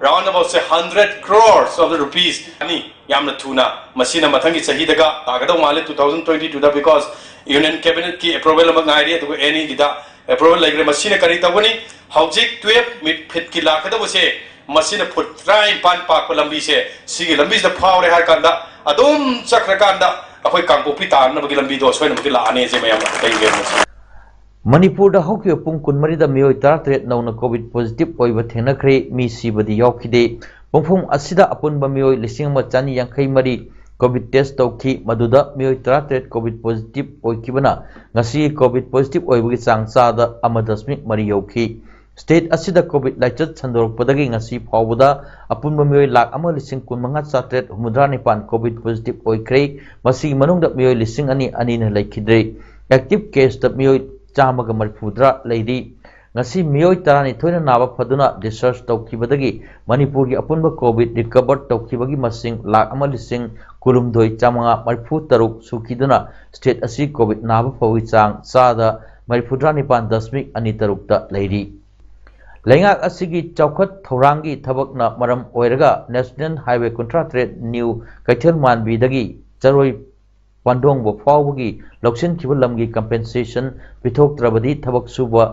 round aboutꯁꯦ hundred crores of the rupees ꯑꯅꯤ ꯌꯥꯝꯅ ꯊꯨꯅ ꯃꯁꯤꯅ ꯃꯊꯪꯒꯤ ꯆꯍꯤꯗꯒ ꯂꯥꯛꯀꯗꯧ ꯃꯥꯜꯂꯦ, two thousand twenty twoꯗ, because Union Cabinetꯀꯤ approval ꯑꯃ ꯉꯥꯏꯔꯤ, ꯑꯗꯨꯒ NEꯒꯤꯗ approval ꯂꯩꯈ꯭ꯔꯦ꯫ ꯃꯁꯤꯅ ꯀꯔꯤ ꯇꯧꯒꯅꯤ? ꯍꯧꯖꯤꯛ twelve feetꯀꯤ ꯂꯥꯛꯀꯗꯧꯕꯁꯦ ꯃꯁꯤꯅ foot ꯇꯔꯥꯅꯤꯄꯥꯟ ꯄꯥꯛꯄ ꯂꯝꯕꯤꯁꯦ, ꯁꯤꯒꯤ ꯂꯝꯕꯤꯁꯤꯗ ꯐꯥꯎꯔꯦ ꯍꯥꯏꯔ ꯀꯥꯟꯗ ꯑꯗꯨꯝ ꯆꯠꯈ꯭ꯔꯀꯥꯟꯗ ꯑꯩꯈꯣꯏ ꯀꯥꯡꯄꯣꯛꯄꯤ ꯇꯥꯅꯅꯕꯒꯤ ꯂꯝꯕꯤꯗꯣ ꯑꯁꯣꯏꯗꯅꯃꯛꯀꯤ ꯂꯥꯛꯑꯅꯤ꯫ ꯑꯁꯤ ꯃꯌꯥꯝꯅ ꯂꯩꯒꯦ꯫ ꯃꯅꯤꯄꯨꯔꯗ ꯍꯧꯈꯤꯕ ꯄꯨꯡ ꯀꯨꯟꯃꯔꯤꯗ ꯃꯤꯑꯣꯏ ꯇꯔꯥꯇꯔꯦꯠ ꯅꯧꯅ COVID positive ꯑꯣꯏꯕ ꯊꯦꯡꯅꯈ꯭ꯔꯦ꯫ ꯃꯤ ꯁꯤꯕꯗꯤ ꯌꯥꯎꯈꯤꯗꯦ꯫ ꯄꯨꯡꯐꯝ ꯑꯁꯤꯗ ꯑꯄꯨꯟꯕ ꯃꯤꯑꯣꯏ ꯂꯤꯁꯤꯡ ꯑꯃ ꯆꯅꯤ ꯌꯥꯡꯈꯩ ꯃꯔꯤ ꯀꯣꯚꯤꯗ ꯇꯦꯁ ꯇꯧꯈꯤ꯫ ꯃꯗꯨꯗ ꯃꯤꯑꯣꯏ ꯇꯔꯥꯇꯔꯦꯠ ꯀꯣꯚꯤꯗ ꯄꯣꯖꯤꯇꯤꯚ ꯑꯣꯏꯈꯤꯕꯅ ꯉꯁꯤ ꯀꯣꯚꯤꯗ ꯄꯣꯖꯤꯇꯤꯚ ꯑꯣꯏꯕꯒꯤ ꯆꯥꯡ ꯆꯥꯗ ꯑꯃ ꯗꯁꯃꯤꯛ ꯃꯔꯤ ꯌꯧꯈꯤ꯫ ꯁ꯭ꯇꯦꯠ ꯑꯁꯤꯗ ꯀꯣꯚꯤꯗ ꯂꯥꯏꯆꯠ ꯁꯟꯗꯣꯔꯛꯄꯗꯒꯤ ꯉꯁꯤ ꯐꯥꯎꯕꯗ ꯑꯄꯨꯟꯕ ꯃꯤꯑꯣꯏ ꯂꯥꯈ ꯑꯃ ꯂꯤꯁꯤꯡ ꯀꯨꯟꯃꯉꯥ ꯆꯥꯇ꯭ꯔꯦꯠ ꯍꯨꯝꯐꯨꯇꯔꯥ ꯅꯤꯄꯥꯟ ꯀꯣꯚꯤꯗ ꯄꯣꯖꯤꯇꯤꯚ ꯑꯣꯏꯈ꯭ꯔꯦ꯫ ꯃꯁꯤꯒꯤ ꯃꯅꯨꯡꯗ ꯃꯤꯑꯣꯏ ꯂꯤꯁꯤꯡ ꯑꯅꯤ ꯑꯅꯤꯅ ꯂꯩꯈꯤꯗ꯭ꯔꯦ꯫ ꯑꯦꯛꯇꯤꯚ ꯀꯦꯁꯇ ꯃꯤꯑꯣꯏ ꯆꯥꯝꯃꯒ ꯃꯔꯤꯐꯨꯇꯔꯥ ꯂꯩꯔꯤ꯫ ꯉꯁꯤ ꯃꯤꯑꯣꯏ ꯇꯔꯥꯅꯤꯊꯣꯏꯅ ꯅꯥꯕ ꯐꯗꯨꯅ ꯗꯤꯁꯆꯥꯔꯖ ꯇꯧꯈꯤꯕꯗꯒꯤ ꯃꯅꯤꯄꯨꯔꯒꯤ ꯑꯄꯨꯟꯕ ꯀꯣꯚꯤꯗ ꯔꯤꯀꯚꯔ ꯇꯧꯈꯤꯕꯒꯤ ꯃꯁꯤꯡ ꯂꯥꯈ ꯑꯃ ꯂꯤꯁꯤꯡ ꯀꯨꯟꯍꯨꯝꯗꯣꯏ ꯆꯥꯝꯃꯉꯥ ꯃꯔꯤꯐꯨ ꯇꯔꯨꯛ ꯁꯨꯈꯤꯗꯨꯅ ꯁ꯭ꯇꯦꯠ ꯑꯁꯤ ꯀꯣꯚꯤꯗ ꯅꯥꯕ ꯐꯕꯒꯤ ꯆꯥꯡ ꯆꯥꯗ ꯃꯔꯤꯐꯨꯇꯔꯥ ꯅꯤꯄꯥꯟ ꯗꯁꯃꯤꯛ ꯑꯅꯤ ꯇꯔꯨꯛꯇ ꯂꯩꯔꯤ꯫ ꯂꯩꯉꯥꯛ ꯑꯁꯤꯒꯤ ꯆꯥꯎꯈꯠ ꯊꯧꯔꯥꯡꯒꯤ ꯊꯕꯛꯅ ꯃꯔꯝ ꯑꯣꯏꯔꯒ ꯅꯦꯁꯅꯦꯜ ꯍꯥꯏꯋꯦ ꯀꯨꯟꯊ꯭ꯔꯥ ꯇꯔꯦꯠ ꯅ꯭ꯌꯨ ꯀꯩꯊꯦꯜ ꯃꯥꯟꯕꯤꯗꯒꯤ ꯆꯔꯣꯏ ꯄꯥꯟꯗꯣꯡꯕ ꯐꯥꯎꯕꯒꯤ ꯂꯧꯁꯤꯟꯈꯤꯕ ꯂꯝꯒꯤ ꯀꯝꯄꯦꯟꯁꯦꯁꯟ ꯄꯤꯊꯣꯛꯇ꯭ꯔꯕꯗꯤ ꯊꯕꯛ ꯁꯨꯕ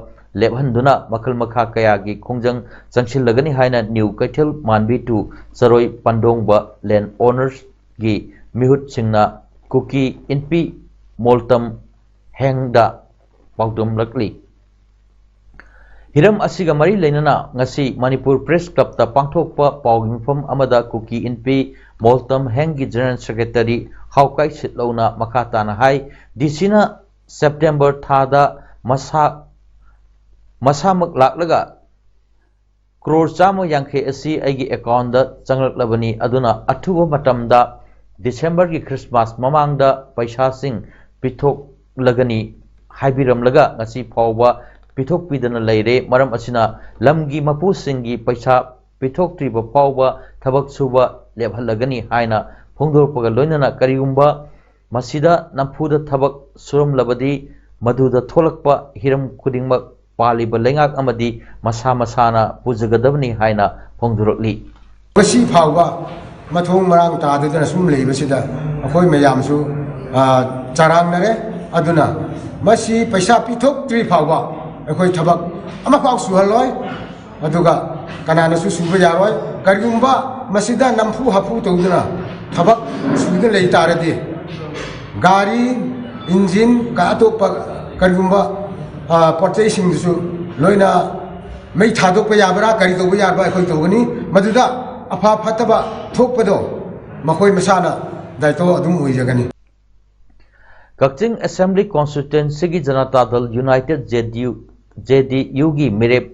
ꯂꯦꯞꯍꯟꯗꯨꯅ ꯃꯈꯜ ꯃꯈꯥ ꯀꯌꯥꯒꯤ ꯈꯣꯡꯖꯪ ꯆꯪꯁꯤꯜꯂꯒꯅꯤ ꯍꯥꯏꯅ ꯅ꯭ꯌꯨ ꯀꯩꯊꯦꯜ ꯃꯥꯟꯕꯤ ꯇꯨ ꯆꯔꯣꯏ ꯄꯥꯟꯗꯣꯡꯕ ꯂꯦꯟ ꯑꯣꯅꯔꯁꯀꯤ ꯃꯤꯍꯨꯠꯁꯤꯡꯅ ꯀꯨꯀꯤ ꯏꯟꯄꯤ ꯃꯣꯜꯇꯝ ꯍꯦꯡꯗ ꯄꯥꯎꯗꯝꯂꯛꯂꯤ꯫ ꯍꯤꯔꯝ ꯑꯁꯤꯒ ꯃꯔꯤ ꯂꯩꯅꯅ ꯉꯁꯤ ꯃꯅꯤꯄꯨꯔ ꯄ꯭ꯔꯦꯁ ꯀ꯭ꯂꯕꯇ ꯄꯥꯡꯊꯣꯛꯄ ꯄꯥꯎꯒꯤ ꯃꯤꯐꯝ ꯑꯃꯗ ꯀꯨꯀꯤ ꯏꯟꯄꯤ ꯃꯣꯜꯇꯝ ꯍꯦꯡꯒꯤ ꯖꯦꯅꯔꯦꯜ ꯁꯦꯀ꯭ꯔꯦꯇꯔꯤ ꯍꯥꯎꯀꯥꯏ ꯁꯤꯠꯂꯧꯅ ꯃꯈꯥ ꯇꯥꯅ ꯍꯥꯏ, ꯗꯤ ꯁꯤꯅ ꯁꯦꯞꯇꯦꯝꯕꯔ ꯊꯥꯗ ꯃꯁꯥ, ꯃꯁꯥꯃꯛ ꯂꯥꯛꯂꯒ ꯀ꯭ꯔꯣꯔ ꯆꯥꯝꯃ ꯌꯥꯡꯈꯩ ꯑꯁꯤ ꯑꯩꯒꯤ ꯑꯦꯀꯥꯎꯟꯗ ꯆꯪꯂꯛꯂꯕꯅꯤ, ꯑꯗꯨꯅ ꯑꯊꯨꯕ ꯃꯇꯝꯗ ꯗꯤꯁꯦꯝꯕꯔꯒꯤ ꯈ꯭ꯔꯤꯁꯃꯥꯁ ꯃꯃꯥꯡꯗ ꯄꯩꯁꯥꯁꯤꯡ ꯄꯤꯊꯣꯛꯂꯒꯅꯤ ꯍꯥꯏꯕꯤꯔꯝꯂꯒ ꯉꯁꯤ ꯐꯥꯎꯕ ꯄꯤꯊꯣꯛꯄꯤꯗꯅ ꯂꯩꯔꯦ꯫ ꯃꯔꯝ ꯑꯁꯤꯅ ꯂꯝꯒꯤ ꯃꯄꯨꯁꯤꯡꯒꯤ ꯄꯩꯁꯥ ꯄꯤꯊꯣꯛꯇ꯭ꯔꯤꯕ ꯐꯥꯎꯕ ꯊꯕꯛ ꯁꯨꯕ ꯂꯦꯞꯍꯜꯂꯒꯅꯤ ꯍꯥꯏꯅ ꯐꯣꯡꯗꯣꯔꯛꯄꯒ ꯂꯣꯏꯅꯅ ꯀꯔꯤꯒꯨꯝꯕ ꯃꯁꯤꯗ ꯅꯝꯐꯨꯗ ꯊꯕꯛ ꯁꯨꯔꯝꯂꯕꯗꯤ ꯃꯗꯨꯗ ꯊꯣꯛꯂꯛꯄ ꯍꯤꯔꯝ ꯈꯨꯗꯤꯡꯃꯛ ꯄꯥꯜꯂꯤꯕ ꯂꯩꯉꯥꯛ ꯑꯃꯗꯤ ꯃꯁꯥ ꯃꯁꯥꯅ ꯄꯨꯖꯒꯗꯕꯅꯤ ꯍꯥꯏꯅ ꯐꯣꯡꯗꯣꯔꯛꯂꯤ꯫ ꯉꯁꯤ ꯐꯥꯎꯕ ꯃꯊꯣꯡ ꯃꯔꯥꯡ ꯇꯥꯗꯗꯅ ꯁꯨꯝ ꯂꯩꯕꯁꯤꯗ ꯑꯩꯈꯣꯏ ꯃꯌꯥꯝꯁꯨ, ꯑ, ꯆꯔꯥꯡꯅꯔꯦ꯫ ꯑꯗꯨꯅ ꯃꯁꯤ ꯄꯩꯁꯥ ꯄꯤꯊꯣꯛꯇ꯭ꯔꯤ ꯐꯥꯎꯕ ꯑꯩꯈꯣꯏ ꯊꯕꯛ ꯑꯃꯐꯥꯎ ꯁꯨꯍꯜꯂꯣꯏ꯫ ꯑꯗꯨꯒ ꯀꯅꯥꯅꯁꯨ ꯁꯨꯕ ꯌꯥꯔꯣꯏ꯫ ꯀꯔꯤꯒꯨꯝꯕ ꯃꯁꯤꯗ ꯅꯝꯐꯨ ꯍꯥꯐꯨ ꯇꯧꯗꯨꯅ ꯊꯕꯛ ꯁꯨꯗꯨꯅ ꯂꯩ ꯇꯥꯔꯗꯤ, ꯒꯥꯔꯤ, ꯏꯟꯖꯤꯟ, ꯀ-, ꯑꯇꯣꯞꯄ ꯀꯔꯤꯒꯨꯝꯕ, ꯑ, ꯄꯣꯠ ꯆꯩꯁꯤꯡꯗꯨꯁꯨ ꯂꯣꯏꯅ ꯃꯩ ꯊꯥꯗꯣꯛꯄ ꯌꯥꯕ꯭ꯔꯥ, ꯀꯔꯤ ꯇꯧꯕ ꯌꯥꯕ꯭ꯔꯥ ꯑꯩꯈꯣꯏ ꯇꯧꯒꯅꯤ꯫ ꯃꯗꯨꯗ ꯑꯐ ꯐꯠꯇꯕ ꯊꯣꯛꯄꯗꯣ ꯃꯈꯣꯏ ꯃꯁꯥꯅ ꯗꯥꯏꯇꯣ ꯑꯗꯨꯝ ꯑꯣꯏꯖꯒꯅꯤ꯫ ꯀꯛꯆꯤꯡ ꯑꯦꯁꯦꯝꯕ꯭ꯂꯤ ꯀꯣꯟꯁꯇꯤꯇ꯭ꯋꯦꯟꯁꯤꯒꯤ ꯖꯅꯇꯥ ꯗꯜ ꯌꯨꯅꯥꯏꯇꯦꯗ, ꯖꯦ ꯗꯤ ꯌꯨ, ꯖꯦ ꯗꯤ ꯌꯨꯒꯤ ꯃꯤꯔꯦꯞ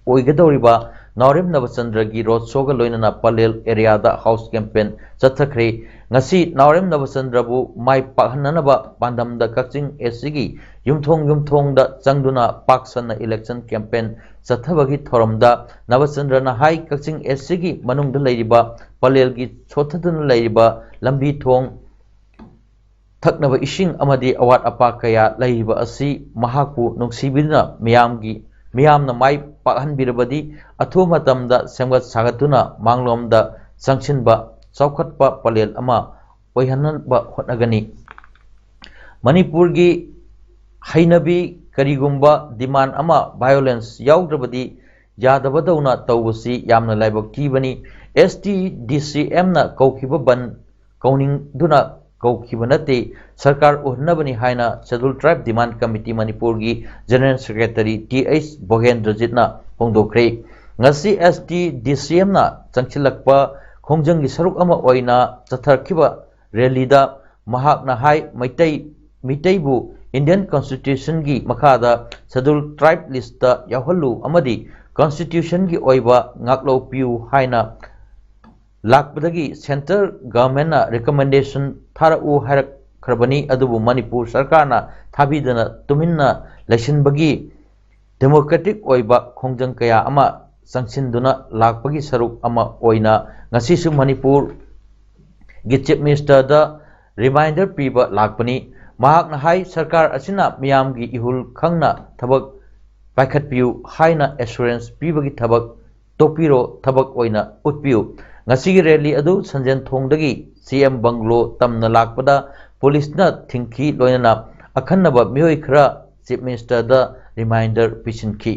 ꯑꯣꯏꯒꯗꯧꯔꯤꯕ ꯅꯥꯎꯔꯦꯝ ꯅꯕꯆꯟꯗ꯭ꯔꯒꯤ ꯔꯣꯗ ꯁꯣꯒ ꯂꯣꯏꯅꯅ ꯄꯂꯦꯜ ꯑꯦꯔꯤꯌꯥꯗ ꯍꯥꯎꯁ ꯀꯦꯝꯄꯦꯟ ꯆꯠꯊꯈ꯭ꯔꯦ꯫ ꯉꯁꯤ ꯅꯥꯎꯔꯦꯝ ꯅꯕꯆꯟꯗ꯭ꯔꯕꯨ ꯃꯥꯏ ꯄꯥꯛꯍꯟꯅꯅꯕ ꯄꯥꯟꯗꯝꯗ ꯀꯛꯆꯤꯡ ꯑꯦꯁ ꯁꯤꯒꯤ ꯌꯨꯝꯊꯣꯡ ꯌꯨꯝꯊꯣꯡꯗ ꯆꯪꯗꯨꯅ ꯄꯥꯛ ꯁꯟꯅ ꯏꯂꯦꯛꯁꯟ ꯀꯦꯝꯄꯦꯟ ꯆꯠꯊꯕꯒꯤ ꯊꯧꯔꯝꯗ ꯅꯕꯆꯟꯗ꯭ꯔꯅ ꯍꯥꯏ, ꯀꯛꯆꯤꯡ ꯑꯦꯁ ꯁꯤꯒꯤ ꯃꯅꯨꯡꯗ ꯂꯩꯔꯤꯕ ꯄꯂꯦꯜꯒꯤ ꯁꯣꯠꯊꯗꯨꯅ ꯂꯩꯔꯤꯕ ꯂꯝꯕꯤ ꯊꯣꯡ, ꯊꯛꯅꯕ ꯏꯁꯤꯡ ꯑꯃꯗꯤ ꯑꯋꯥꯠ ꯑꯄꯥ ꯀꯌꯥ ꯂꯩꯔꯤꯕ ꯑꯁꯤ ꯃꯍꯥꯛꯄꯨ ꯅꯨꯡꯁꯤꯕꯤꯗꯨꯅ ꯃꯤꯌꯥꯝꯒꯤ, ꯃꯤꯌꯥꯝꯅ ꯃꯥꯏ ꯄꯥꯛꯍꯟꯕꯤꯔꯕꯗꯤ ꯑꯊꯨꯕ ꯃꯇꯝꯗ ꯁꯦꯝꯒꯠ ꯁꯥꯒꯠꯇꯨꯅ ꯃꯥꯡꯂꯣꯝꯗ ꯆꯪꯁꯤꯟꯕ ꯆꯥꯎꯈꯠꯄ ꯄꯂꯦꯜ ꯑꯃ ꯑꯣꯏꯍꯟꯅꯕ ꯍꯣꯠꯅꯒꯅꯤ꯫ ꯃꯅꯤꯄꯨꯔꯒꯤ ꯍꯩꯅꯕꯤ ꯀꯔꯤꯒꯨꯝꯕ ꯗꯤꯃꯥꯟ ꯑꯃ ꯚꯥꯏꯑꯣꯂꯦꯟꯁ ꯌꯥꯎꯗ꯭ꯔꯕꯗꯤ ꯌꯥꯗꯕꯗꯧꯅ ꯇꯧꯕꯁꯤ ꯌꯥꯝꯅ ꯂꯥꯏꯕꯛ ꯊꯤꯕꯅꯤ꯫ ꯑꯦꯁ ꯇꯤ ꯗꯤ ꯁꯤ ꯑꯦꯝꯅ ꯀꯧꯈꯤꯕ ꯕꯟ ꯀꯧꯅꯤꯡꯗꯨꯅ ꯀꯧꯈꯤꯕ ꯅꯠꯇꯦ, ꯁꯔꯀꯥꯔ ꯎꯍꯟꯅꯕꯅꯤ ꯍꯥꯏꯅ ꯁꯦꯗꯨꯜ ꯇ꯭ꯔꯥꯏꯕ ꯗꯤꯃꯥꯟ ꯀꯃꯤꯇꯤ ꯃꯅꯤꯄꯨꯔꯒꯤ ꯖꯦꯅꯔꯦꯜ ꯁꯦꯀ꯭ꯔꯦꯇꯔꯤ ꯇꯤ ꯑꯩꯆ ꯚꯣꯒꯦꯟꯗ꯭ꯔꯖꯤꯠꯅ ꯐꯣꯡꯗꯣꯛꯈ꯭ꯔꯦ꯫ ꯉꯁꯤ ꯑꯦꯁ ꯇꯤ ꯗꯤ ꯁꯤ ꯑꯦꯝꯅ ꯆꯪꯁꯤꯜꯂꯛꯄ ꯈꯣꯡꯖꯪꯒꯤ ꯁꯔꯨꯛ ꯑꯃ ꯑꯣꯏꯅ ꯆꯠꯊꯔꯛꯈꯤꯕ ꯔꯦꯂꯤꯗ ꯃꯍꯥꯛꯅ ꯍꯥꯏ, ꯃꯩꯇꯩ, ꯃꯤꯇꯩꯕꯨ ꯏꯟꯗꯤꯌꯟ ꯀꯣꯟꯁꯇꯤꯇ꯭ꯌꯨꯁꯟꯒꯤ ꯃꯈꯥꯗ ꯁꯦꯗꯨꯜ ꯇ꯭ꯔꯥꯏꯕ ꯂꯤꯁꯇ ꯌꯥꯎꯍꯜꯂꯨ ꯑꯃꯗꯤ ꯀꯣꯟꯁꯇꯤꯇ꯭ꯌꯨꯁꯟꯒꯤ ꯑꯣꯏꯕ ꯉꯥꯛꯂꯧ ꯄꯤꯌꯨ ꯍꯥꯏꯅ ꯂꯥꯛꯄꯗꯒꯤ ꯁꯦꯟꯇ꯭ꯔꯦꯜ ꯒꯚꯔꯟꯃꯦꯟꯠꯅ ꯔꯤꯀꯃꯦꯟꯗꯦꯁꯟ ꯊꯥꯔꯛꯎ ꯍꯥꯏꯔꯛꯈ꯭ꯔꯕꯅꯤ, ꯑꯗꯨꯕꯨ ꯃꯅꯤꯄꯨꯔ ꯁꯔꯀꯥꯔꯅ ꯊꯥꯕꯤꯗꯅ ꯇꯨꯃꯤꯟꯅ ꯂꯩꯁꯤꯟꯕꯒꯤ ꯗꯦꯃꯣꯀ꯭ꯔꯦꯇꯤꯛ ꯑꯣꯏꯕ ꯈꯣꯡꯖꯪ ꯀꯌꯥ ꯑꯃ ꯆꯪꯁꯤꯟꯗꯨꯅ ꯂꯥꯛꯄꯒꯤ ꯁꯔꯨꯛ ꯑꯃ ꯑꯣꯏꯅ ꯉꯁꯤꯁꯨ ꯃꯅꯤꯄꯨꯔꯒꯤ ꯆꯤꯐ ꯃꯤꯅꯤꯁꯇꯔꯗ ꯔꯤꯃꯥꯏꯟꯗꯔ ꯄꯤꯕ ꯂꯥꯛꯄꯅꯤ꯫ ꯃꯍꯥꯛꯅ ꯍꯥꯏ, ꯁꯔꯀꯥꯔ ꯑꯁꯤꯅ ꯃꯤꯌꯥꯝꯒꯤ ꯏꯍꯨꯜ ꯈꯪꯅ ꯊꯕꯛ ꯄꯥꯏꯈꯠꯄꯤꯌꯨ ꯍꯥꯏꯅ ꯑꯦꯁꯨꯔꯦꯟꯁ ꯄꯤꯕꯒꯤ ꯊꯕꯛ ꯇꯣꯛꯄꯤꯔꯣ, ꯊꯕꯛ ꯑꯣꯏꯅ ꯎꯠꯄꯤꯌꯨ꯫ ꯉꯁꯤꯒꯤ ꯔꯦꯂꯤ ꯑꯗꯨ ꯁꯟꯖꯦꯟ ꯊꯣꯡꯗꯒꯤ ꯁꯤ ꯑꯦꯝ ꯕꯪꯒ꯭ꯂꯣ ꯇꯝꯅ ꯂꯥꯛꯄꯗ ꯄꯨꯂꯤꯁꯅ ꯊꯤꯡꯈꯤ, ꯂꯣꯏꯅꯅ ꯑꯈꯟꯅꯕ ꯃꯤꯑꯣꯏ ꯈꯔ ꯆꯤꯐ ꯃꯤꯅꯤꯁꯇꯔꯗ ꯔꯤꯃꯥꯏꯟꯗꯔ ꯄꯤꯁꯤꯟꯈꯤ꯫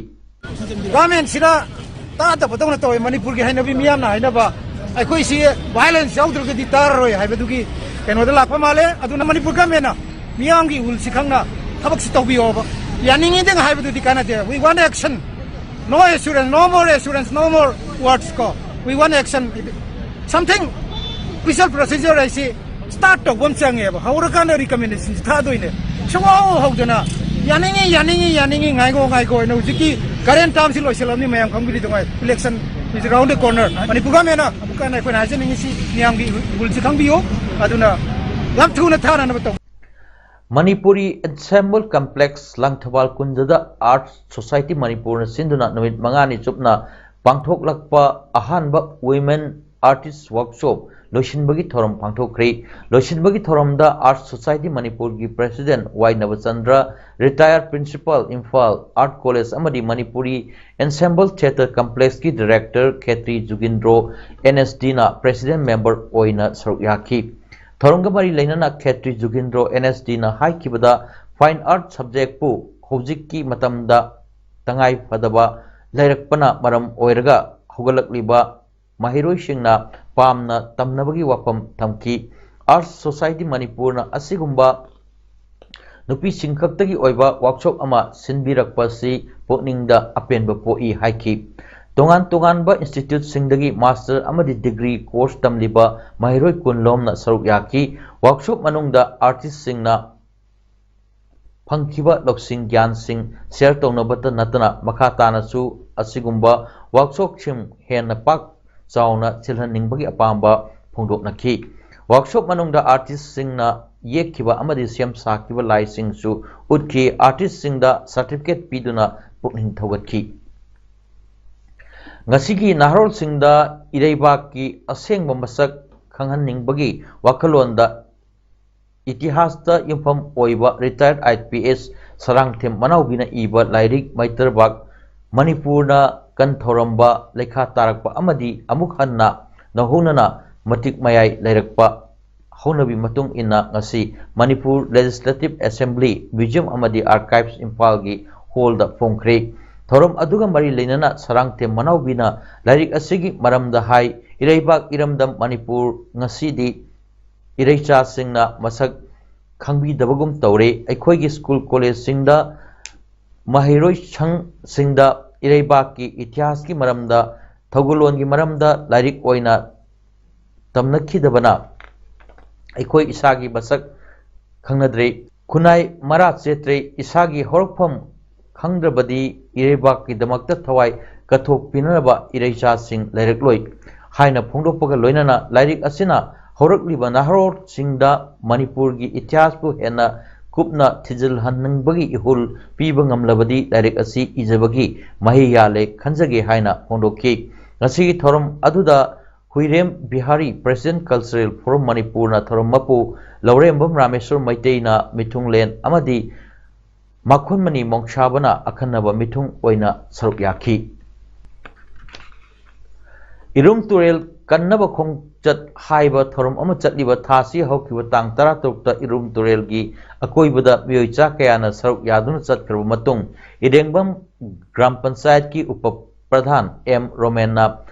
ꯒꯚꯔꯟꯃꯦꯟꯠꯁꯤꯗ ꯇꯥꯗꯕꯗꯧꯅ ꯇꯧꯋꯦ꯫ ꯃꯅꯤꯄꯨꯔꯒꯤ ꯍꯩꯅꯕꯤ ꯃꯤꯌꯥꯝꯅ ꯍꯥꯏꯅꯕ ꯑꯩꯈꯣꯏꯁꯤ ꯚꯥꯏꯑꯣꯂꯦꯟꯁ ꯌꯥꯎꯗ꯭ꯔꯒꯗꯤ ꯇꯥꯔꯔꯣꯏ ꯍꯥꯏꯕꯗꯨꯒꯤ ꯀꯩꯅꯣꯗ ꯂꯥꯛꯄ ꯃꯥꯜꯂꯦ꯫ ꯑꯗꯨꯅ ꯃꯅꯤꯄꯨꯔ ꯒꯚꯔꯟꯃꯦꯟꯠꯅ ꯃꯤꯌꯥꯝꯒꯤ ꯏꯍꯨꯜꯁꯤ ꯈꯪꯅ ꯊꯕꯛꯁꯤ ꯇꯧꯕꯤꯌꯣꯕ꯫ ꯌꯥꯅꯤꯡꯉꯤꯗꯪ ꯍꯥꯏꯕꯗꯨꯗꯤ ꯀꯥꯟꯅꯗꯦ꯫ We want action. No assurance, no more assurance, no more words ꯀꯣ꯫ We want action. Something, official procedure ꯍꯥꯏꯁꯤ ꯁ꯭ꯇꯥꯔꯠ ꯇꯧꯕ ꯑꯃ ꯆꯪꯉꯦꯕ꯫ ꯍꯧꯔꯀꯥꯟꯗ ꯔꯤꯀꯃꯦꯟꯗꯦꯁꯟꯁꯤ ꯊꯥꯗꯣꯏꯅꯦ꯫ ꯁꯨꯡꯍꯧ ꯍꯧꯗꯅ "ꯌꯥꯅꯤꯡꯉꯤ, ꯌꯥꯅꯤꯡꯉꯤ, ꯌꯥꯅꯤꯡꯉꯤ, ꯉꯥꯏꯈꯣ, ꯉꯥꯏꯈꯣ" ꯍꯥꯏꯅ ꯍꯧꯖꯤꯛꯀꯤ ꯀꯔꯦꯟ ꯇꯥꯝꯁꯤ ꯂꯣꯏꯁꯤꯜꯂꯕꯅꯤ, ꯃꯌꯥꯝ ꯈꯪꯕꯤꯔꯤꯗꯨꯉꯥꯏ꯫ Election is around the corner. Manipur ꯒꯃꯦꯟꯅ ꯑꯃꯨꯛꯀ ꯍꯟꯅ ꯑꯩꯈꯣꯏꯅ ꯍꯥꯏꯖꯅꯤꯡꯉꯤꯁꯤ, ꯃꯤꯌꯥꯝꯒꯤ ꯔꯨꯜꯁꯤ ꯈꯪꯕꯤꯌꯨ꯫ ꯑꯗꯨꯅ ꯌꯥꯝ ꯊꯨꯅ ꯊꯥꯅꯅꯕ ꯇꯧ꯫ Manipuri Ensemble Complex, Langthabal ꯀꯨꯟꯖꯗ Arts Society ꯃꯅꯤꯄꯨꯔꯅ ꯁꯤꯟꯗꯨꯅ ꯅꯨꯃꯤꯠ ꯃꯉꯥꯅꯤ ꯆꯨꯞꯅ ꯄꯥꯡꯊꯣꯛꯂꯛꯄ ꯑꯍꯥꯟꯕ Women Artist Workshop ꯂꯣꯏꯁꯤꯟꯕꯒꯤ ꯊꯧꯔꯝ ꯄꯥꯡꯊꯣꯛꯈ꯭ꯔꯤ꯫ ꯂꯣꯏꯁꯤꯟꯕꯒꯤ ꯊꯧꯔꯝꯗ Arts Society ꯃꯅꯤꯄꯨꯔꯒꯤ President Y Nabachandra, Retired Principal, Imphal Art College ꯑꯃꯗꯤ Manipuri Ensemble Theatre Complexꯀꯤ Director Khetri Jugindro, N S ꯗꯤꯅ President Member ꯑꯣꯏꯅ ꯁꯔꯨꯛ ꯌꯥꯈꯤ꯫ ꯊꯧꯔꯝꯒ ꯃꯔꯤ ꯂꯩꯅꯅ ꯈꯦꯇ꯭ꯔꯤ ꯖꯨꯒꯤꯟꯗ꯭ꯔꯣ, ꯑꯦꯟ ꯑꯦꯁ ꯗꯤꯅ ꯍꯥꯏꯈꯤꯕꯗ, Fine Art subjectꯄꯨ ꯍꯧꯖꯤꯛꯀꯤ ꯃꯇꯝꯗ ꯇꯉꯥꯏ ꯐꯗꯕ ꯂꯩꯔꯛꯄꯅ ꯃꯔꯝ ꯑꯣꯏꯔꯒ ꯍꯧꯒꯠꯂꯛꯂꯤꯕ ꯃꯍꯩꯔꯣꯏꯁꯤꯡꯅ ꯄꯥꯝꯅ ꯇꯝꯅꯕꯒꯤ ꯋꯥꯐꯝ ꯊꯝꯈꯤ꯫ Arts Society ꯃꯅꯤꯄꯨꯔꯅ ꯑꯁꯤꯒꯨꯝꯕ ꯅꯨꯄꯤꯁꯤꯡ ꯈꯛꯇꯒꯤ ꯑꯣꯏꯕ workshop ꯑꯃ ꯁꯤꯟꯕꯤꯔꯛꯄ ꯑꯁꯤ ꯄꯨꯛꯅꯤꯡꯗ ꯑꯄꯦꯟꯕ ꯄꯣꯛꯏ ꯍꯥꯏꯈꯤ꯫ ꯇꯣꯉꯥꯟ ꯇꯣꯉꯥꯟꯕ instituteꯁꯤꯡꯗꯒꯤ master ꯑꯃꯗꯤ degree course ꯇꯝꯂꯤꯕ ꯃꯍꯩꯔꯣꯏ ꯀꯨꯟ ꯂꯣꯝꯅ ꯁꯔꯨꯛ ꯌꯥꯈꯤ꯫ Workshop ꯃꯅꯨꯡꯗ artistꯁꯤꯡꯅ ꯐꯪꯈꯤꯕ ꯂꯧꯁꯤꯡ ꯒ꯭ꯌꯥꯟꯁꯤꯡ share ꯇꯧꯅꯕꯇ ꯅꯠꯇꯅ ꯃꯈꯥ ꯇꯥꯅꯁꯨ ꯑꯁꯤꯒꯨꯝꯕ workshopꯁꯤꯡ ꯍꯦꯟꯅ ꯄꯥꯛ ꯆꯥꯎꯅ ꯁꯤꯜꯍꯟꯅꯤꯡꯕꯒꯤ ꯑꯄꯥꯝꯕ ꯐꯣꯡꯗꯣꯛꯅꯈꯤ꯫ Workshop ꯃꯅꯨꯡꯗ artistꯁꯤꯡꯅ ꯌꯦꯛꯈꯤꯕ ꯑꯃꯗꯤ ꯁꯦꯝ ꯁꯥꯈꯤꯕ ꯂꯥꯏꯁꯤꯡꯁꯨ ꯎꯠꯈꯤ꯫ Artistꯁꯤꯡꯗ certificate ꯄꯤꯗꯨꯅ ꯄꯨꯛꯅꯤꯡ ꯊꯧꯒꯠꯈꯤ꯫ ꯉꯁꯤꯒꯤ ꯅꯍꯥꯔꯣꯜꯁꯤꯡꯗ ꯏꯔꯩꯕꯥꯛꯀꯤ ꯑꯁꯦꯡꯕ ꯃꯁꯛ ꯈꯪꯍꯟꯅꯤꯡꯕꯒꯤ ꯋꯥꯈꯜꯂꯣꯟꯗ ꯏꯇꯤꯍꯥꯁꯇ ꯌꯨꯝꯐꯝ ꯑꯣꯏꯕ retired I P S Sarangthem ꯃꯅꯥꯎꯕꯤꯅ ꯏꯕ ꯂꯥꯏꯔꯤꯛ ꯃꯩꯇ꯭ꯔꯕꯥꯛ ꯃꯅꯤꯄꯨꯔꯅ ꯀꯟꯊꯧꯔꯝꯕ ꯂꯩꯈꯥ ꯇꯥꯔꯛꯄ ꯑꯃꯗꯤ ꯑꯃꯨꯛ ꯍꯟꯅ ꯅꯧꯍꯧꯅꯅ ꯃꯇꯤꯛ ꯃꯌꯥꯏ ꯂꯩꯔꯛꯄ ꯍꯧꯅꯕꯤ ꯃꯇꯨꯡ ꯏꯟꯅ ꯉꯁꯤ Manipur Legislative Assembly Museum ꯑꯃꯗꯤ Archives ꯏꯝꯐꯥꯜꯒꯤ hallꯗ ꯐꯣꯡꯈ꯭ꯔꯦ꯫ ꯊꯧꯔꯝ ꯑꯗꯨꯒ ꯃꯔꯤ ꯂꯩꯅꯅ ꯁꯔꯥꯡꯊꯦꯝ ꯃꯅꯥꯎꯕꯤꯅ ꯂꯥꯏꯔꯤꯛ ꯑꯁꯤꯒꯤ ꯃꯔꯝꯗ ꯍꯥꯏ, ꯏꯔꯩꯕꯥꯛ ꯏꯔꯝꯗꯝ ꯃꯅꯤꯄꯨꯔ ꯉꯁꯤꯗꯤ ꯏꯔꯩꯆꯥꯁꯤꯡꯅ ꯃꯁꯛ ꯈꯪꯕꯤꯗꯕꯒꯨꯝ ꯇꯧꯔꯦ꯫ ꯑꯩꯈꯣꯏꯒꯤ ꯁ꯭ꯀꯨꯜ ꯀꯣꯂꯦꯖꯁꯤꯡꯗ, ꯃꯍꯩꯔꯣꯏꯁꯪꯁꯤꯡꯗ ꯏꯔꯩꯕꯥꯛꯀꯤ ꯏꯇꯤꯍꯥꯁꯀꯤ ꯃꯔꯝꯗ, ꯊꯧꯒꯜꯂꯣꯟꯒꯤ ꯃꯔꯝꯗ ꯂꯥꯏꯔꯤꯛ ꯑꯣꯏꯅ ꯇꯝꯅꯈꯤꯗꯕꯅ ꯑꯩꯈꯣꯏ ꯏꯁꯥꯒꯤ ꯃꯁꯛ ꯈꯪꯅꯗ꯭ꯔꯦ, ꯈꯨꯟꯅꯥꯏ ꯃꯔꯥ ꯆꯦꯠꯇ꯭ꯔꯦ, ꯏꯁꯥꯒꯤ ꯍꯧꯔꯛꯐꯝ ꯈꯪꯗ꯭ꯔꯕꯗꯤ ꯏꯔꯩꯕꯥꯛꯀꯤꯗꯃꯛꯇ ꯊꯋꯥꯏ ꯀꯠꯊꯣꯛꯄꯤꯅꯅꯕ ꯏꯔꯩꯆꯥꯁꯤꯡ ꯂꯩꯔꯛꯂꯣꯏ ꯍꯥꯏꯅ ꯐꯣꯡꯗꯣꯛꯄꯒ ꯂꯣꯏꯅꯅ ꯂꯥꯏꯔꯤꯛ ꯑꯁꯤꯅ ꯍꯧꯔꯛꯂꯤꯕ ꯅꯍꯥꯔꯣꯜꯁꯤꯡꯗ ꯃꯅꯤꯄꯨꯔꯒꯤ ꯏꯇꯤꯍꯥꯁꯄꯨ ꯍꯦꯟꯅ ꯀꯨꯞꯅ ꯊꯤꯖꯤꯜꯍꯟꯅꯤꯡꯕꯒꯤ ꯏꯍꯨꯜ ꯄꯤꯕ ꯉꯝꯂꯕꯗꯤ ꯂꯥꯏꯔꯤꯛ ꯑꯁꯤ ꯏꯖꯕꯒꯤ ꯃꯍꯩ ꯌꯥꯜꯂꯦ ꯈꯟꯖꯒꯦ ꯍꯥꯏꯅ ꯐꯣꯡꯗꯣꯛꯈꯤ꯫ ꯉꯁꯤꯒꯤ ꯊꯧꯔꯝ ꯑꯗꯨꯗ ꯍꯨꯏꯔꯦꯝ ꯕꯤꯍꯥꯔꯤ, President Cultural Forum ꯃꯅꯤꯄꯨꯔꯅ ꯊꯧꯔꯝ ꯃꯄꯨ ꯂꯧꯔꯦꯝꯕꯝ ꯔꯥꯃꯦꯁꯣꯔ ꯃꯩꯇꯩꯅ ꯃꯤꯊꯨꯡꯂꯦꯟ ꯑꯃꯗꯤ ꯃꯈꯨꯟꯃꯅꯤ ꯃꯣꯡꯁꯥꯕꯅ ꯑꯈꯟꯅꯕ ꯃꯤꯊꯨꯡ ꯑꯣꯏꯅ ꯁꯔꯨꯛ ꯌꯥꯈꯤ꯫ ꯏꯔꯨꯝ ꯇꯨꯔꯦꯜ ꯀꯟꯅꯕ ꯈꯣꯡꯆꯠ ꯍꯥꯏꯕ ꯊꯧꯔꯝ ꯑꯃ ꯆꯠꯂꯤꯕ ꯊꯥꯁꯤ ꯍꯧꯈꯤꯕ ꯇꯥꯡ ꯇꯔꯥꯇꯔꯨꯛꯇ ꯏꯔꯨꯝ ꯇꯨꯔꯦꯜꯒꯤ ꯑꯀꯣꯏꯕꯗ ꯃꯤꯑꯣꯏ ꯆꯥ ꯀꯌꯥꯅ ꯁꯔꯨꯛ ꯌꯥꯗꯨꯅ ꯆꯠꯈ꯭ꯔꯕ ꯃꯇꯨꯡ, ꯏꯔꯦꯡꯕꯝ ꯒ꯭ꯔꯥꯝ ꯄꯟꯆꯥꯌꯠꯀꯤ ꯎꯄ ꯄ꯭ꯔꯙꯥꯟ ꯑꯦꯝ ꯔꯣꯃꯦꯟꯅ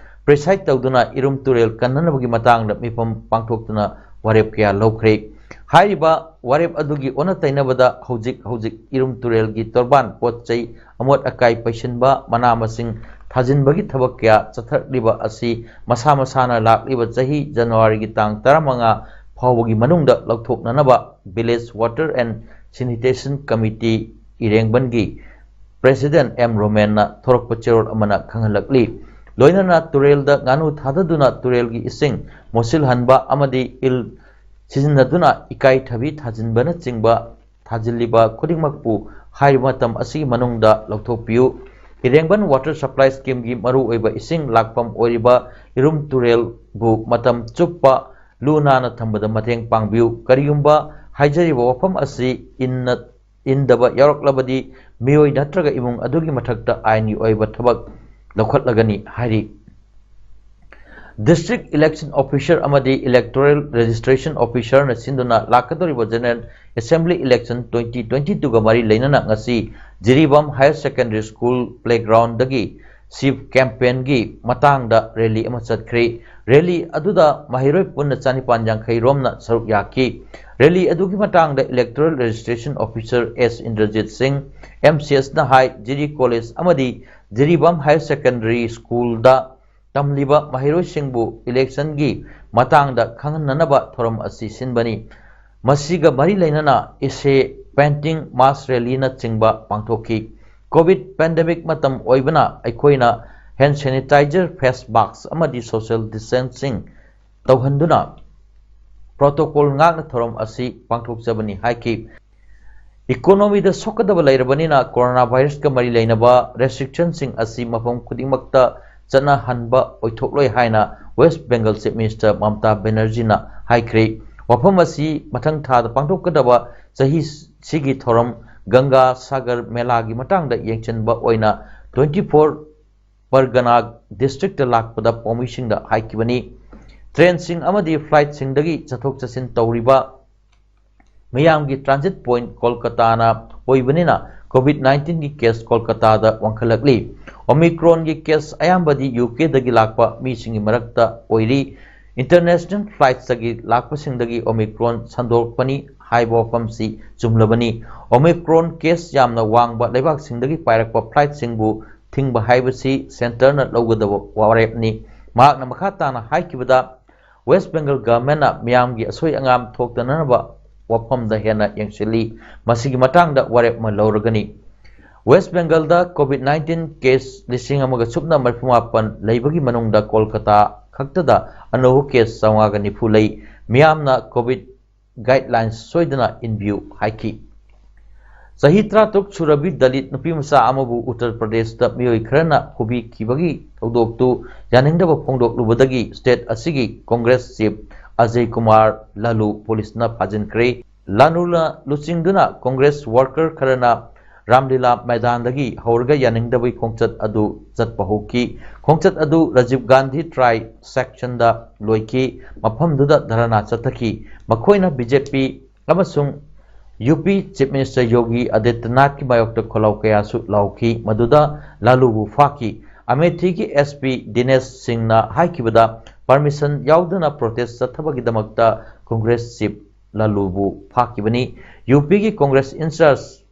preside ꯇꯧꯗꯨꯅ ꯏꯔꯨꯝ ꯇꯨꯔꯦꯜ ꯀꯟꯅꯅꯕꯒꯤ ꯃꯇꯥꯡꯗ ꯃꯤꯐꯝ ꯄꯥꯡꯊꯣꯛꯇꯨꯅ ꯋꯥꯔꯦꯞ ꯀꯌꯥ ꯂꯧꯈ꯭ꯔꯦ꯫ ꯍꯥꯏꯔꯤꯕ ꯋꯥꯔꯦꯞ ꯑꯗꯨꯒꯤ ꯑꯣꯟꯅ ꯇꯩꯅꯕꯗ ꯍꯧꯖꯤꯛ ꯍꯧꯖꯤꯛ ꯏꯔꯨꯝ ꯇꯨꯔꯦꯜꯒꯤ ꯇꯣꯔꯕꯥꯟ, ꯄꯣꯠ ꯆꯩ, ꯑꯃꯣꯠ ꯑꯀꯥꯏ ꯄꯩꯁꯤꯟꯕ, ꯃꯅꯥ ꯃꯁꯤꯡ ꯊꯥꯖꯤꯟꯕꯒꯤ ꯊꯕꯛ ꯀꯌꯥ ꯆꯠꯊꯔꯛꯂꯤꯕ ꯑꯁꯤ ꯃꯁꯥ ꯃꯁꯥꯅ ꯂꯥꯛꯂꯤꯕ ꯆꯍꯤ ꯖꯅꯋꯥꯔꯤꯒꯤ ꯇꯥꯡ ꯇꯔꯥꯃꯉꯥ ꯐꯥꯎꯕꯒꯤ ꯃꯅꯨꯡꯗ ꯂꯧꯊꯣꯛꯅꯅꯕ Village Water and Sanitation Committee ꯏꯔꯦꯡꯕꯟꯒꯤ President ꯑꯦꯝ ꯔꯣꯃꯦꯟꯅ ꯊꯣꯔꯛꯄ ꯆꯦꯔꯣꯜ ꯑꯃꯅ ꯈꯪꯍꯜꯂꯛꯂꯤ꯫ ꯂꯣꯏꯅꯅ ꯇꯨꯔꯦꯜꯗ ꯉꯥꯅꯨ ꯊꯥꯗꯗꯨꯅ ꯇꯨꯔꯦꯜꯒꯤ ꯏꯁꯤꯡ ꯃꯣꯠꯁꯤꯜꯍꯟꯕ ꯑꯃꯗꯤ ꯏꯜ ꯁꯤꯖꯤꯟꯅꯗꯨꯅ ꯏꯀꯥꯏꯊꯕꯤ ꯊꯥꯖꯤꯟꯕꯅꯆꯤꯡꯕ ꯊꯥꯖꯤꯜꯂꯤꯕ ꯈꯨꯗꯤꯡꯃꯛꯄꯨ ꯍꯥꯏꯔꯤꯕ ꯃꯇꯝ ꯑꯁꯤꯒꯤ ꯃꯅꯨꯡꯗ ꯂꯧꯊꯣꯛꯄꯤꯌꯨ꯫ ꯏꯔꯦꯡꯕꯟ Water Supply Schemeꯒꯤ ꯃꯔꯨꯑꯣꯏꯕ ꯏꯁꯤꯡ ꯂꯥꯛꯐꯝ ꯑꯣꯏꯔꯤꯕ ꯏꯔꯨꯝ ꯇꯨꯔꯦꯜꯕꯨ ꯃꯇꯝ ꯆꯨꯞꯄ ꯂꯨ ꯅꯥꯟꯅ ꯊꯝꯕꯗ ꯃꯇꯦꯡ ꯄꯥꯡꯕꯤꯌꯨ꯫ ꯀꯔꯤꯒꯨꯝꯕ ꯍꯥꯏꯖꯔꯤꯕ ꯋꯥꯐꯝ ꯑꯁꯤ ꯏꯟꯅ ꯏꯟꯗꯕ ꯌꯥꯎꯔꯛꯂꯕꯗꯤ ꯃꯤꯑꯣꯏ ꯅꯠꯇ꯭ꯔꯒ ꯏꯃꯨꯡ ꯑꯗꯨꯒꯤ ꯃꯊꯛꯇ ꯑꯥꯏꯟꯒꯤ ꯑꯣꯏꯕ ꯊꯕꯛ ꯂꯧꯈꯠꯂꯒꯅꯤ ꯍꯥꯏꯔꯤ꯫ District Election Officer ꯑꯃꯗꯤ Electoral Registration Officerꯅ ꯁꯤꯟꯗꯨꯅ ꯂꯥꯛꯀꯗꯧꯔꯤꯕ General Assembly Election twenty twenty twoꯒ ꯃꯔꯤ ꯂꯩꯅꯅ ꯉꯁꯤ Jiribam Higher Secondary School playgroundꯗꯒꯤ sweep campaignꯒꯤ ꯃꯇꯥꯡꯗ rally ꯑꯃ ꯆꯠꯈ꯭ꯔꯦ꯫ Rally ꯑꯗꯨꯗ ꯃꯍꯩꯔꯣꯏ ꯄꯨꯟꯅ ꯆꯅꯤꯄꯥꯟ ꯌꯥꯡꯈꯩ ꯔꯣꯝꯅ ꯁꯔꯨꯛ ꯌꯥꯈꯤ꯫ Rally ꯑꯗꯨꯒꯤ ꯃꯇꯥꯡꯗ Electoral Registration Officer ꯑꯦꯁ ꯏꯟꯗ꯭ꯔꯖꯤꯠ ꯁꯤꯡ, ꯑꯦꯝ ꯁꯤ ꯑꯦꯁꯅ ꯍꯥꯏ, ꯖꯤꯔꯤ College ꯑꯃꯗꯤ ꯖꯤꯔꯤꯕꯥꯝ Higher Secondary Schoolꯗ ꯇꯝꯂꯤꯕ ꯃꯍꯩꯔꯣꯏꯁꯤꯡꯕꯨ electionꯒꯤ ꯃꯇꯥꯡꯗ ꯈꯪꯍꯟꯅꯅꯕ ꯊꯧꯔꯝ ꯑꯁꯤ ꯁꯤꯟꯕꯅꯤ꯫ ꯃꯁꯤꯒ ꯃꯔꯤ ꯂꯩꯅꯅ essay, painting, mass rally ꯅꯆꯤꯡꯕ ꯄꯥꯡꯊꯣꯛꯈꯤ꯫ COVID pandemic ꯃꯇꯝ ꯑꯣꯏꯕꯅ ꯑꯩꯈꯣꯏꯅ hand sanitizer, face mask ꯑꯃꯗꯤ social distancing ꯇꯧꯍꯟꯗꯨꯅ protocol ꯉꯥꯛꯅ ꯊꯧꯔꯝ ꯑꯁꯤ ꯄꯥꯡꯊꯣꯛꯆꯕꯅꯤ ꯍꯥꯏꯈꯤ꯫ Economy ꯗ ꯁꯣꯛꯀꯗꯕ ꯂꯩꯔꯕꯅꯤꯅ corona virus ꯀ ꯃꯔꯤ ꯂꯩꯅꯕ restriction ꯁꯤꯡ ꯑꯁꯤ ꯃꯐꯝ ꯈꯨꯗꯤꯡꯃꯛꯇ ꯆꯠꯅꯍꯟꯕ ꯑꯣꯏꯊꯣꯛꯂꯣꯏ ꯍꯥꯏꯅ West Bengal Chief Minister ꯃꯃꯇꯥ ꯕꯦꯅꯔꯖꯤꯅ ꯍꯥꯏꯈ꯭ꯔꯦ꯫ ꯋꯥꯐꯝ ꯑꯁꯤ ꯃꯊꯪ ꯊꯥꯗ ꯄꯥꯡꯊꯣꯛꯀꯗꯕ ꯆꯍꯤꯁꯤꯒꯤ ꯊꯧꯔꯝ ꯒꯪꯒꯥ ꯁꯥꯒꯔ ꯃꯦꯂꯥꯒꯤ ꯃꯇꯥꯡꯗ ꯌꯦꯡꯁꯤꯟꯕ ꯑꯣꯏꯅ twenty four ꯄꯔꯒꯅꯥ district ꯇ ꯂꯥꯛꯄꯗ ꯄꯥꯎꯃꯤꯁꯤꯡꯗ ꯍꯥꯏꯈꯤꯕꯅꯤ꯫ Train ꯁꯤꯡ ꯑꯃꯗꯤ flight ꯁꯤꯡꯗꯒꯤ ꯆꯠꯊꯣꯛ ꯆꯠꯁꯤꯟ ꯇꯧꯔꯤꯕ ꯃꯤꯌꯥꯝꯒꯤ transit point ꯀꯣꯜꯀꯇꯥꯅ ꯑꯣꯏꯕꯅꯤꯅ COVID nineteen ꯒꯤ case ꯀꯣꯜꯀꯇꯥꯗ ꯋꯥꯡꯈꯠꯂꯛꯂꯤ꯫ Omicron ꯒꯤ case ꯑꯌꯥꯝꯕꯗꯤ UK ꯗꯒꯤ ꯂꯥꯛꯄ ꯃꯤꯁꯤꯡꯒꯤ ꯃꯔꯛꯇ ꯑꯣꯏꯔꯤ꯫ International flight ꯇꯒꯤ ꯂꯥꯛꯄꯁꯤꯡꯗꯒꯤ Omicron ꯁꯟꯗꯣꯔꯛꯄꯅꯤ ꯍꯥꯏꯕ ꯋꯥꯐꯝꯁꯤ ꯆꯨꯝꯂꯕꯅꯤ꯫ Omicron case ꯌꯥꯝꯅ ꯋꯥꯡꯕ ꯂꯩꯕꯥꯛꯁꯤꯡꯗꯒꯤ ꯄꯥꯏꯔꯛꯄ flight ꯁꯤꯡꯕꯨ ꯊꯤꯡꯕ ꯍꯥꯏꯕꯁꯤ centre ꯅ ꯂꯧꯒꯗꯕ ꯋꯥꯔꯦꯞꯅꯤ꯫ ꯃꯍꯥꯛꯅ ꯃꯈꯥ ꯇꯥꯅ ꯍꯥꯏꯈꯤꯕꯗ, West Bengal government ꯅ ꯃꯤꯌꯥꯝꯒꯤ ꯑꯁꯣꯏ ꯑꯉꯥꯝ ꯊꯣꯛꯇꯅꯅꯕ ꯋꯥꯐꯝꯗ ꯍꯦꯟꯅ ꯌꯦꯡꯁꯤꯜꯂꯤ꯫ ꯃꯁꯤꯒꯤ ꯃꯇꯥꯡꯗ ꯋꯥꯔꯦꯞ ꯑꯃ ꯂꯧꯔꯒꯅꯤ꯫ West Bengal ꯗ COVID nineteen case ꯂꯤꯁꯤꯡ ꯑꯃꯒ ꯁꯨꯞꯅ ꯃꯔꯤꯐꯨ ꯃꯥꯄꯟ ꯂꯩꯕꯒꯤ ꯃꯅꯨꯡꯗ ꯀꯣꯜꯀꯇꯥ ꯈꯛꯇꯗ ꯑꯅꯧꯕ case ꯆꯥꯝꯃꯉꯥꯒ ꯅꯤꯐꯨ ꯂꯩ꯫ ꯃꯤꯌꯥꯝꯅ COVID guidelines ꯁꯣꯏꯗꯅ ꯏꯟꯕꯤꯌꯨ ꯍꯥꯏꯈꯤ꯫ ꯆꯍꯤ ꯇꯔꯥꯇꯔꯨꯛ ꯁꯨꯔꯕꯤ ꯗꯂꯤꯠ ꯅꯨꯄꯤꯃꯆꯥ ꯑꯃꯕꯨ ꯎꯠꯇꯔ ꯄ꯭ꯔꯗꯦꯁꯇ ꯃꯤꯑꯣꯏ ꯈꯔꯅ ꯐꯨꯕꯤꯈꯤꯕꯒꯤ ꯊꯧꯗꯣꯛꯇꯨ ꯌꯥꯅꯤꯡꯗꯕ ꯐꯣꯡꯗꯣꯛꯂꯨꯕꯗꯒꯤ state ꯑꯁꯤꯒꯤ Congress chief Ajay Kumar ꯂꯥꯂꯨ police ꯅ ꯐꯥꯖꯤꯟꯈ꯭ꯔꯦ꯫ ꯂꯥꯂꯨꯅ ꯂꯨꯆꯤꯡꯗꯨꯅ Congress worker ꯈꯔꯅ ꯔꯥꯝꯂꯤꯂꯥ ꯃꯩꯗꯥꯟꯗꯒꯤ ꯍꯧꯔꯒ ꯌꯥꯅꯤꯡꯗꯕꯒꯤ ꯈꯣꯡꯆꯠ ꯑꯗꯨ ꯆꯠꯄ ꯍꯧꯈꯤ꯫ ꯈꯣꯡꯆꯠ ꯑꯗꯨ ꯔꯥꯖꯤꯕ ꯒꯥꯟꯙꯤ ꯇ꯭ꯔꯥꯏ section ꯗ ꯂꯣꯏꯈꯤ꯫ ꯃꯐꯝꯗꯨꯗ ꯙꯔꯅꯥ ꯆꯠꯊꯈꯤ꯫ ꯃꯈꯣꯏꯅ BJP ꯑꯃꯁꯨꯡ UP Chief Minister ꯌꯣꯒꯤ ꯑꯥꯗꯤꯇ꯭ꯌꯅꯥꯊꯀꯤ ꯃꯥꯌꯣꯛꯇ ꯈꯣꯜꯂꯥꯎ ꯀꯌꯥꯁꯨ ꯂꯥꯎꯈꯤ, ꯃꯗꯨꯗ ꯂꯥꯂꯨꯕꯨ ꯐꯥꯈꯤ꯫ ꯑꯃꯦꯊꯤꯒꯤ SP ꯗꯤꯅꯦꯁ ꯁꯤꯡꯅ ꯍꯥꯏꯈꯤꯕꯗ, permission ꯌꯥꯎꯗꯅ protest ꯆꯠꯊꯕꯒꯤꯗꯃꯛꯇ Congress chief ꯂꯥꯂꯨꯕꯨ ꯐꯥꯈꯤꯕꯅꯤ꯫ UP ꯒꯤ Congress in charge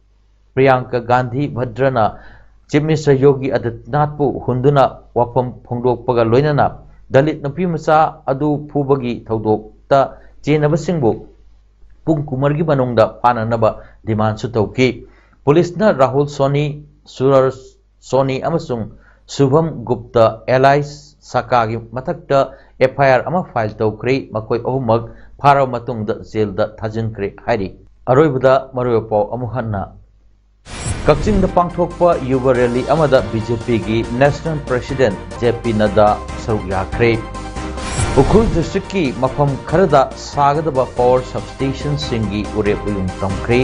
ꯄ꯭ꯔꯤꯌꯥꯡꯀ Gandhi ꯚꯗ꯭ꯔꯅ Chief Minister ꯌꯣꯒꯤ ꯑꯥꯗꯤꯇ꯭ꯌꯅꯥꯊꯄꯨ ꯍꯨꯟꯗꯨꯅ ꯋꯥꯐꯝ ꯐꯣꯡꯗꯣꯛꯄꯒ ꯂꯣꯏꯅꯅ ꯗꯂꯤꯠ ꯅꯨꯄꯤ ꯃꯆꯥ ꯑꯗꯨ ꯐꯨꯕꯒꯤ ꯊꯧꯗꯣꯛꯇ ꯆꯦꯟꯅꯕꯁꯤꯡꯕꯨ ꯄꯨꯡ ꯀꯨꯟꯃꯔꯤꯒꯤ ꯃꯅꯨꯡꯗ ꯐꯥꯅꯅꯕ ꯗꯤꯃꯥꯟꯁꯨ ꯇꯧꯈꯤ꯫ ꯄꯨꯂꯤꯁꯅ ꯔꯥꯍꯨꯜ ꯁꯣꯅꯤ, ꯁꯨꯔꯖ ꯁꯣꯅꯤ ꯑꯃꯁꯨꯡ ꯁꯨꯚꯝ ꯒꯨꯞꯇ ꯑꯦꯂꯥꯏꯁ ꯁꯥꯀꯥꯒꯤ ꯃꯊꯛꯇ ꯑꯦꯐ ꯑꯥꯏ ꯑꯥꯔ ꯑꯃ ꯐꯥꯏꯜ ꯇꯧꯈ꯭ꯔꯦ꯫ ꯃꯈꯣꯏ ꯑꯍꯨꯝꯃꯛ ꯐꯥꯔꯕ ꯃꯇꯨꯡꯗ ꯖꯦꯜꯗ ꯊꯥꯖꯤꯟꯈ꯭ꯔꯦ ꯍꯥꯏꯔꯤ꯫ ꯑꯔꯣꯏꯕꯗ ꯃꯔꯨꯑꯣꯏꯕ ꯄꯥꯎ ꯑꯃꯨꯛ ꯍꯟꯅ꯫ ꯀꯛꯆꯤꯡꯗ ꯄꯥꯡꯊꯣꯛꯄ ꯌꯨꯕ ꯔꯦꯂꯤ ꯑꯃꯗ ꯕꯤ ꯖꯦ ꯄꯤꯒꯤ ꯅꯦꯁꯅꯦꯜ ꯄ꯭ꯔꯦꯁꯤꯗꯦꯟꯠ ꯖꯦ ꯄꯤ ꯅꯗ꯭ꯗꯥ ꯁꯔꯨꯛ ꯌꯥꯈ꯭ꯔꯦ꯫ ꯎꯈ꯭ꯔꯨꯜ ꯗꯤꯁꯇ꯭ꯔꯤꯛꯀꯤ ꯃꯐꯝ ꯈꯔꯗ ꯁꯥꯒꯗꯕ ꯄꯥꯋꯔ ꯁꯕꯁ꯭ꯇꯦꯁꯟꯁꯤꯡꯒꯤ ꯎꯔꯦꯞ ꯎꯌꯨꯡ ꯇꯝꯈ꯭ꯔꯦ꯫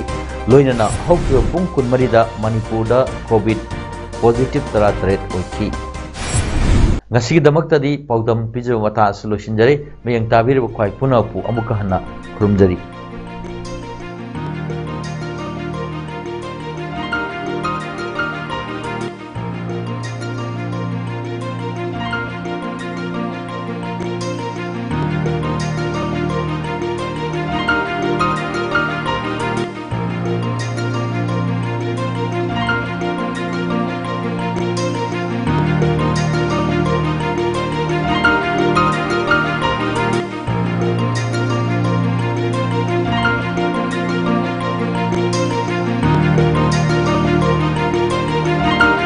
ꯂꯣꯏꯅꯅ ꯍꯧꯈꯤꯕ ꯄꯨꯡ ꯀꯨꯟꯃꯔꯤꯗ ꯃꯅꯤꯄꯨꯔꯗ ꯀꯣꯚꯤꯗ ꯄꯣꯖꯤꯇꯤꯚ ꯇꯔꯥꯇꯔꯦꯠ ꯑꯣꯏꯈꯤ꯫ ꯉꯁꯤꯒꯤꯗꯃꯛꯇꯗꯤ ꯄꯥꯎꯗꯝ ꯄꯤꯖꯕ ꯃꯇꯥꯡ ꯑꯁꯤ ꯂꯣꯏꯁꯤꯟꯖꯔꯦ꯫ ꯃꯌꯦꯡ ꯇꯥꯕꯤꯔꯤꯕ ꯈ꯭ꯋꯥꯏ ꯄꯨꯝꯅꯃꯛꯄꯨ ꯑꯃꯨꯛꯀ ꯍꯟꯅ ꯈꯨꯔꯨꯝꯖꯔꯤ꯫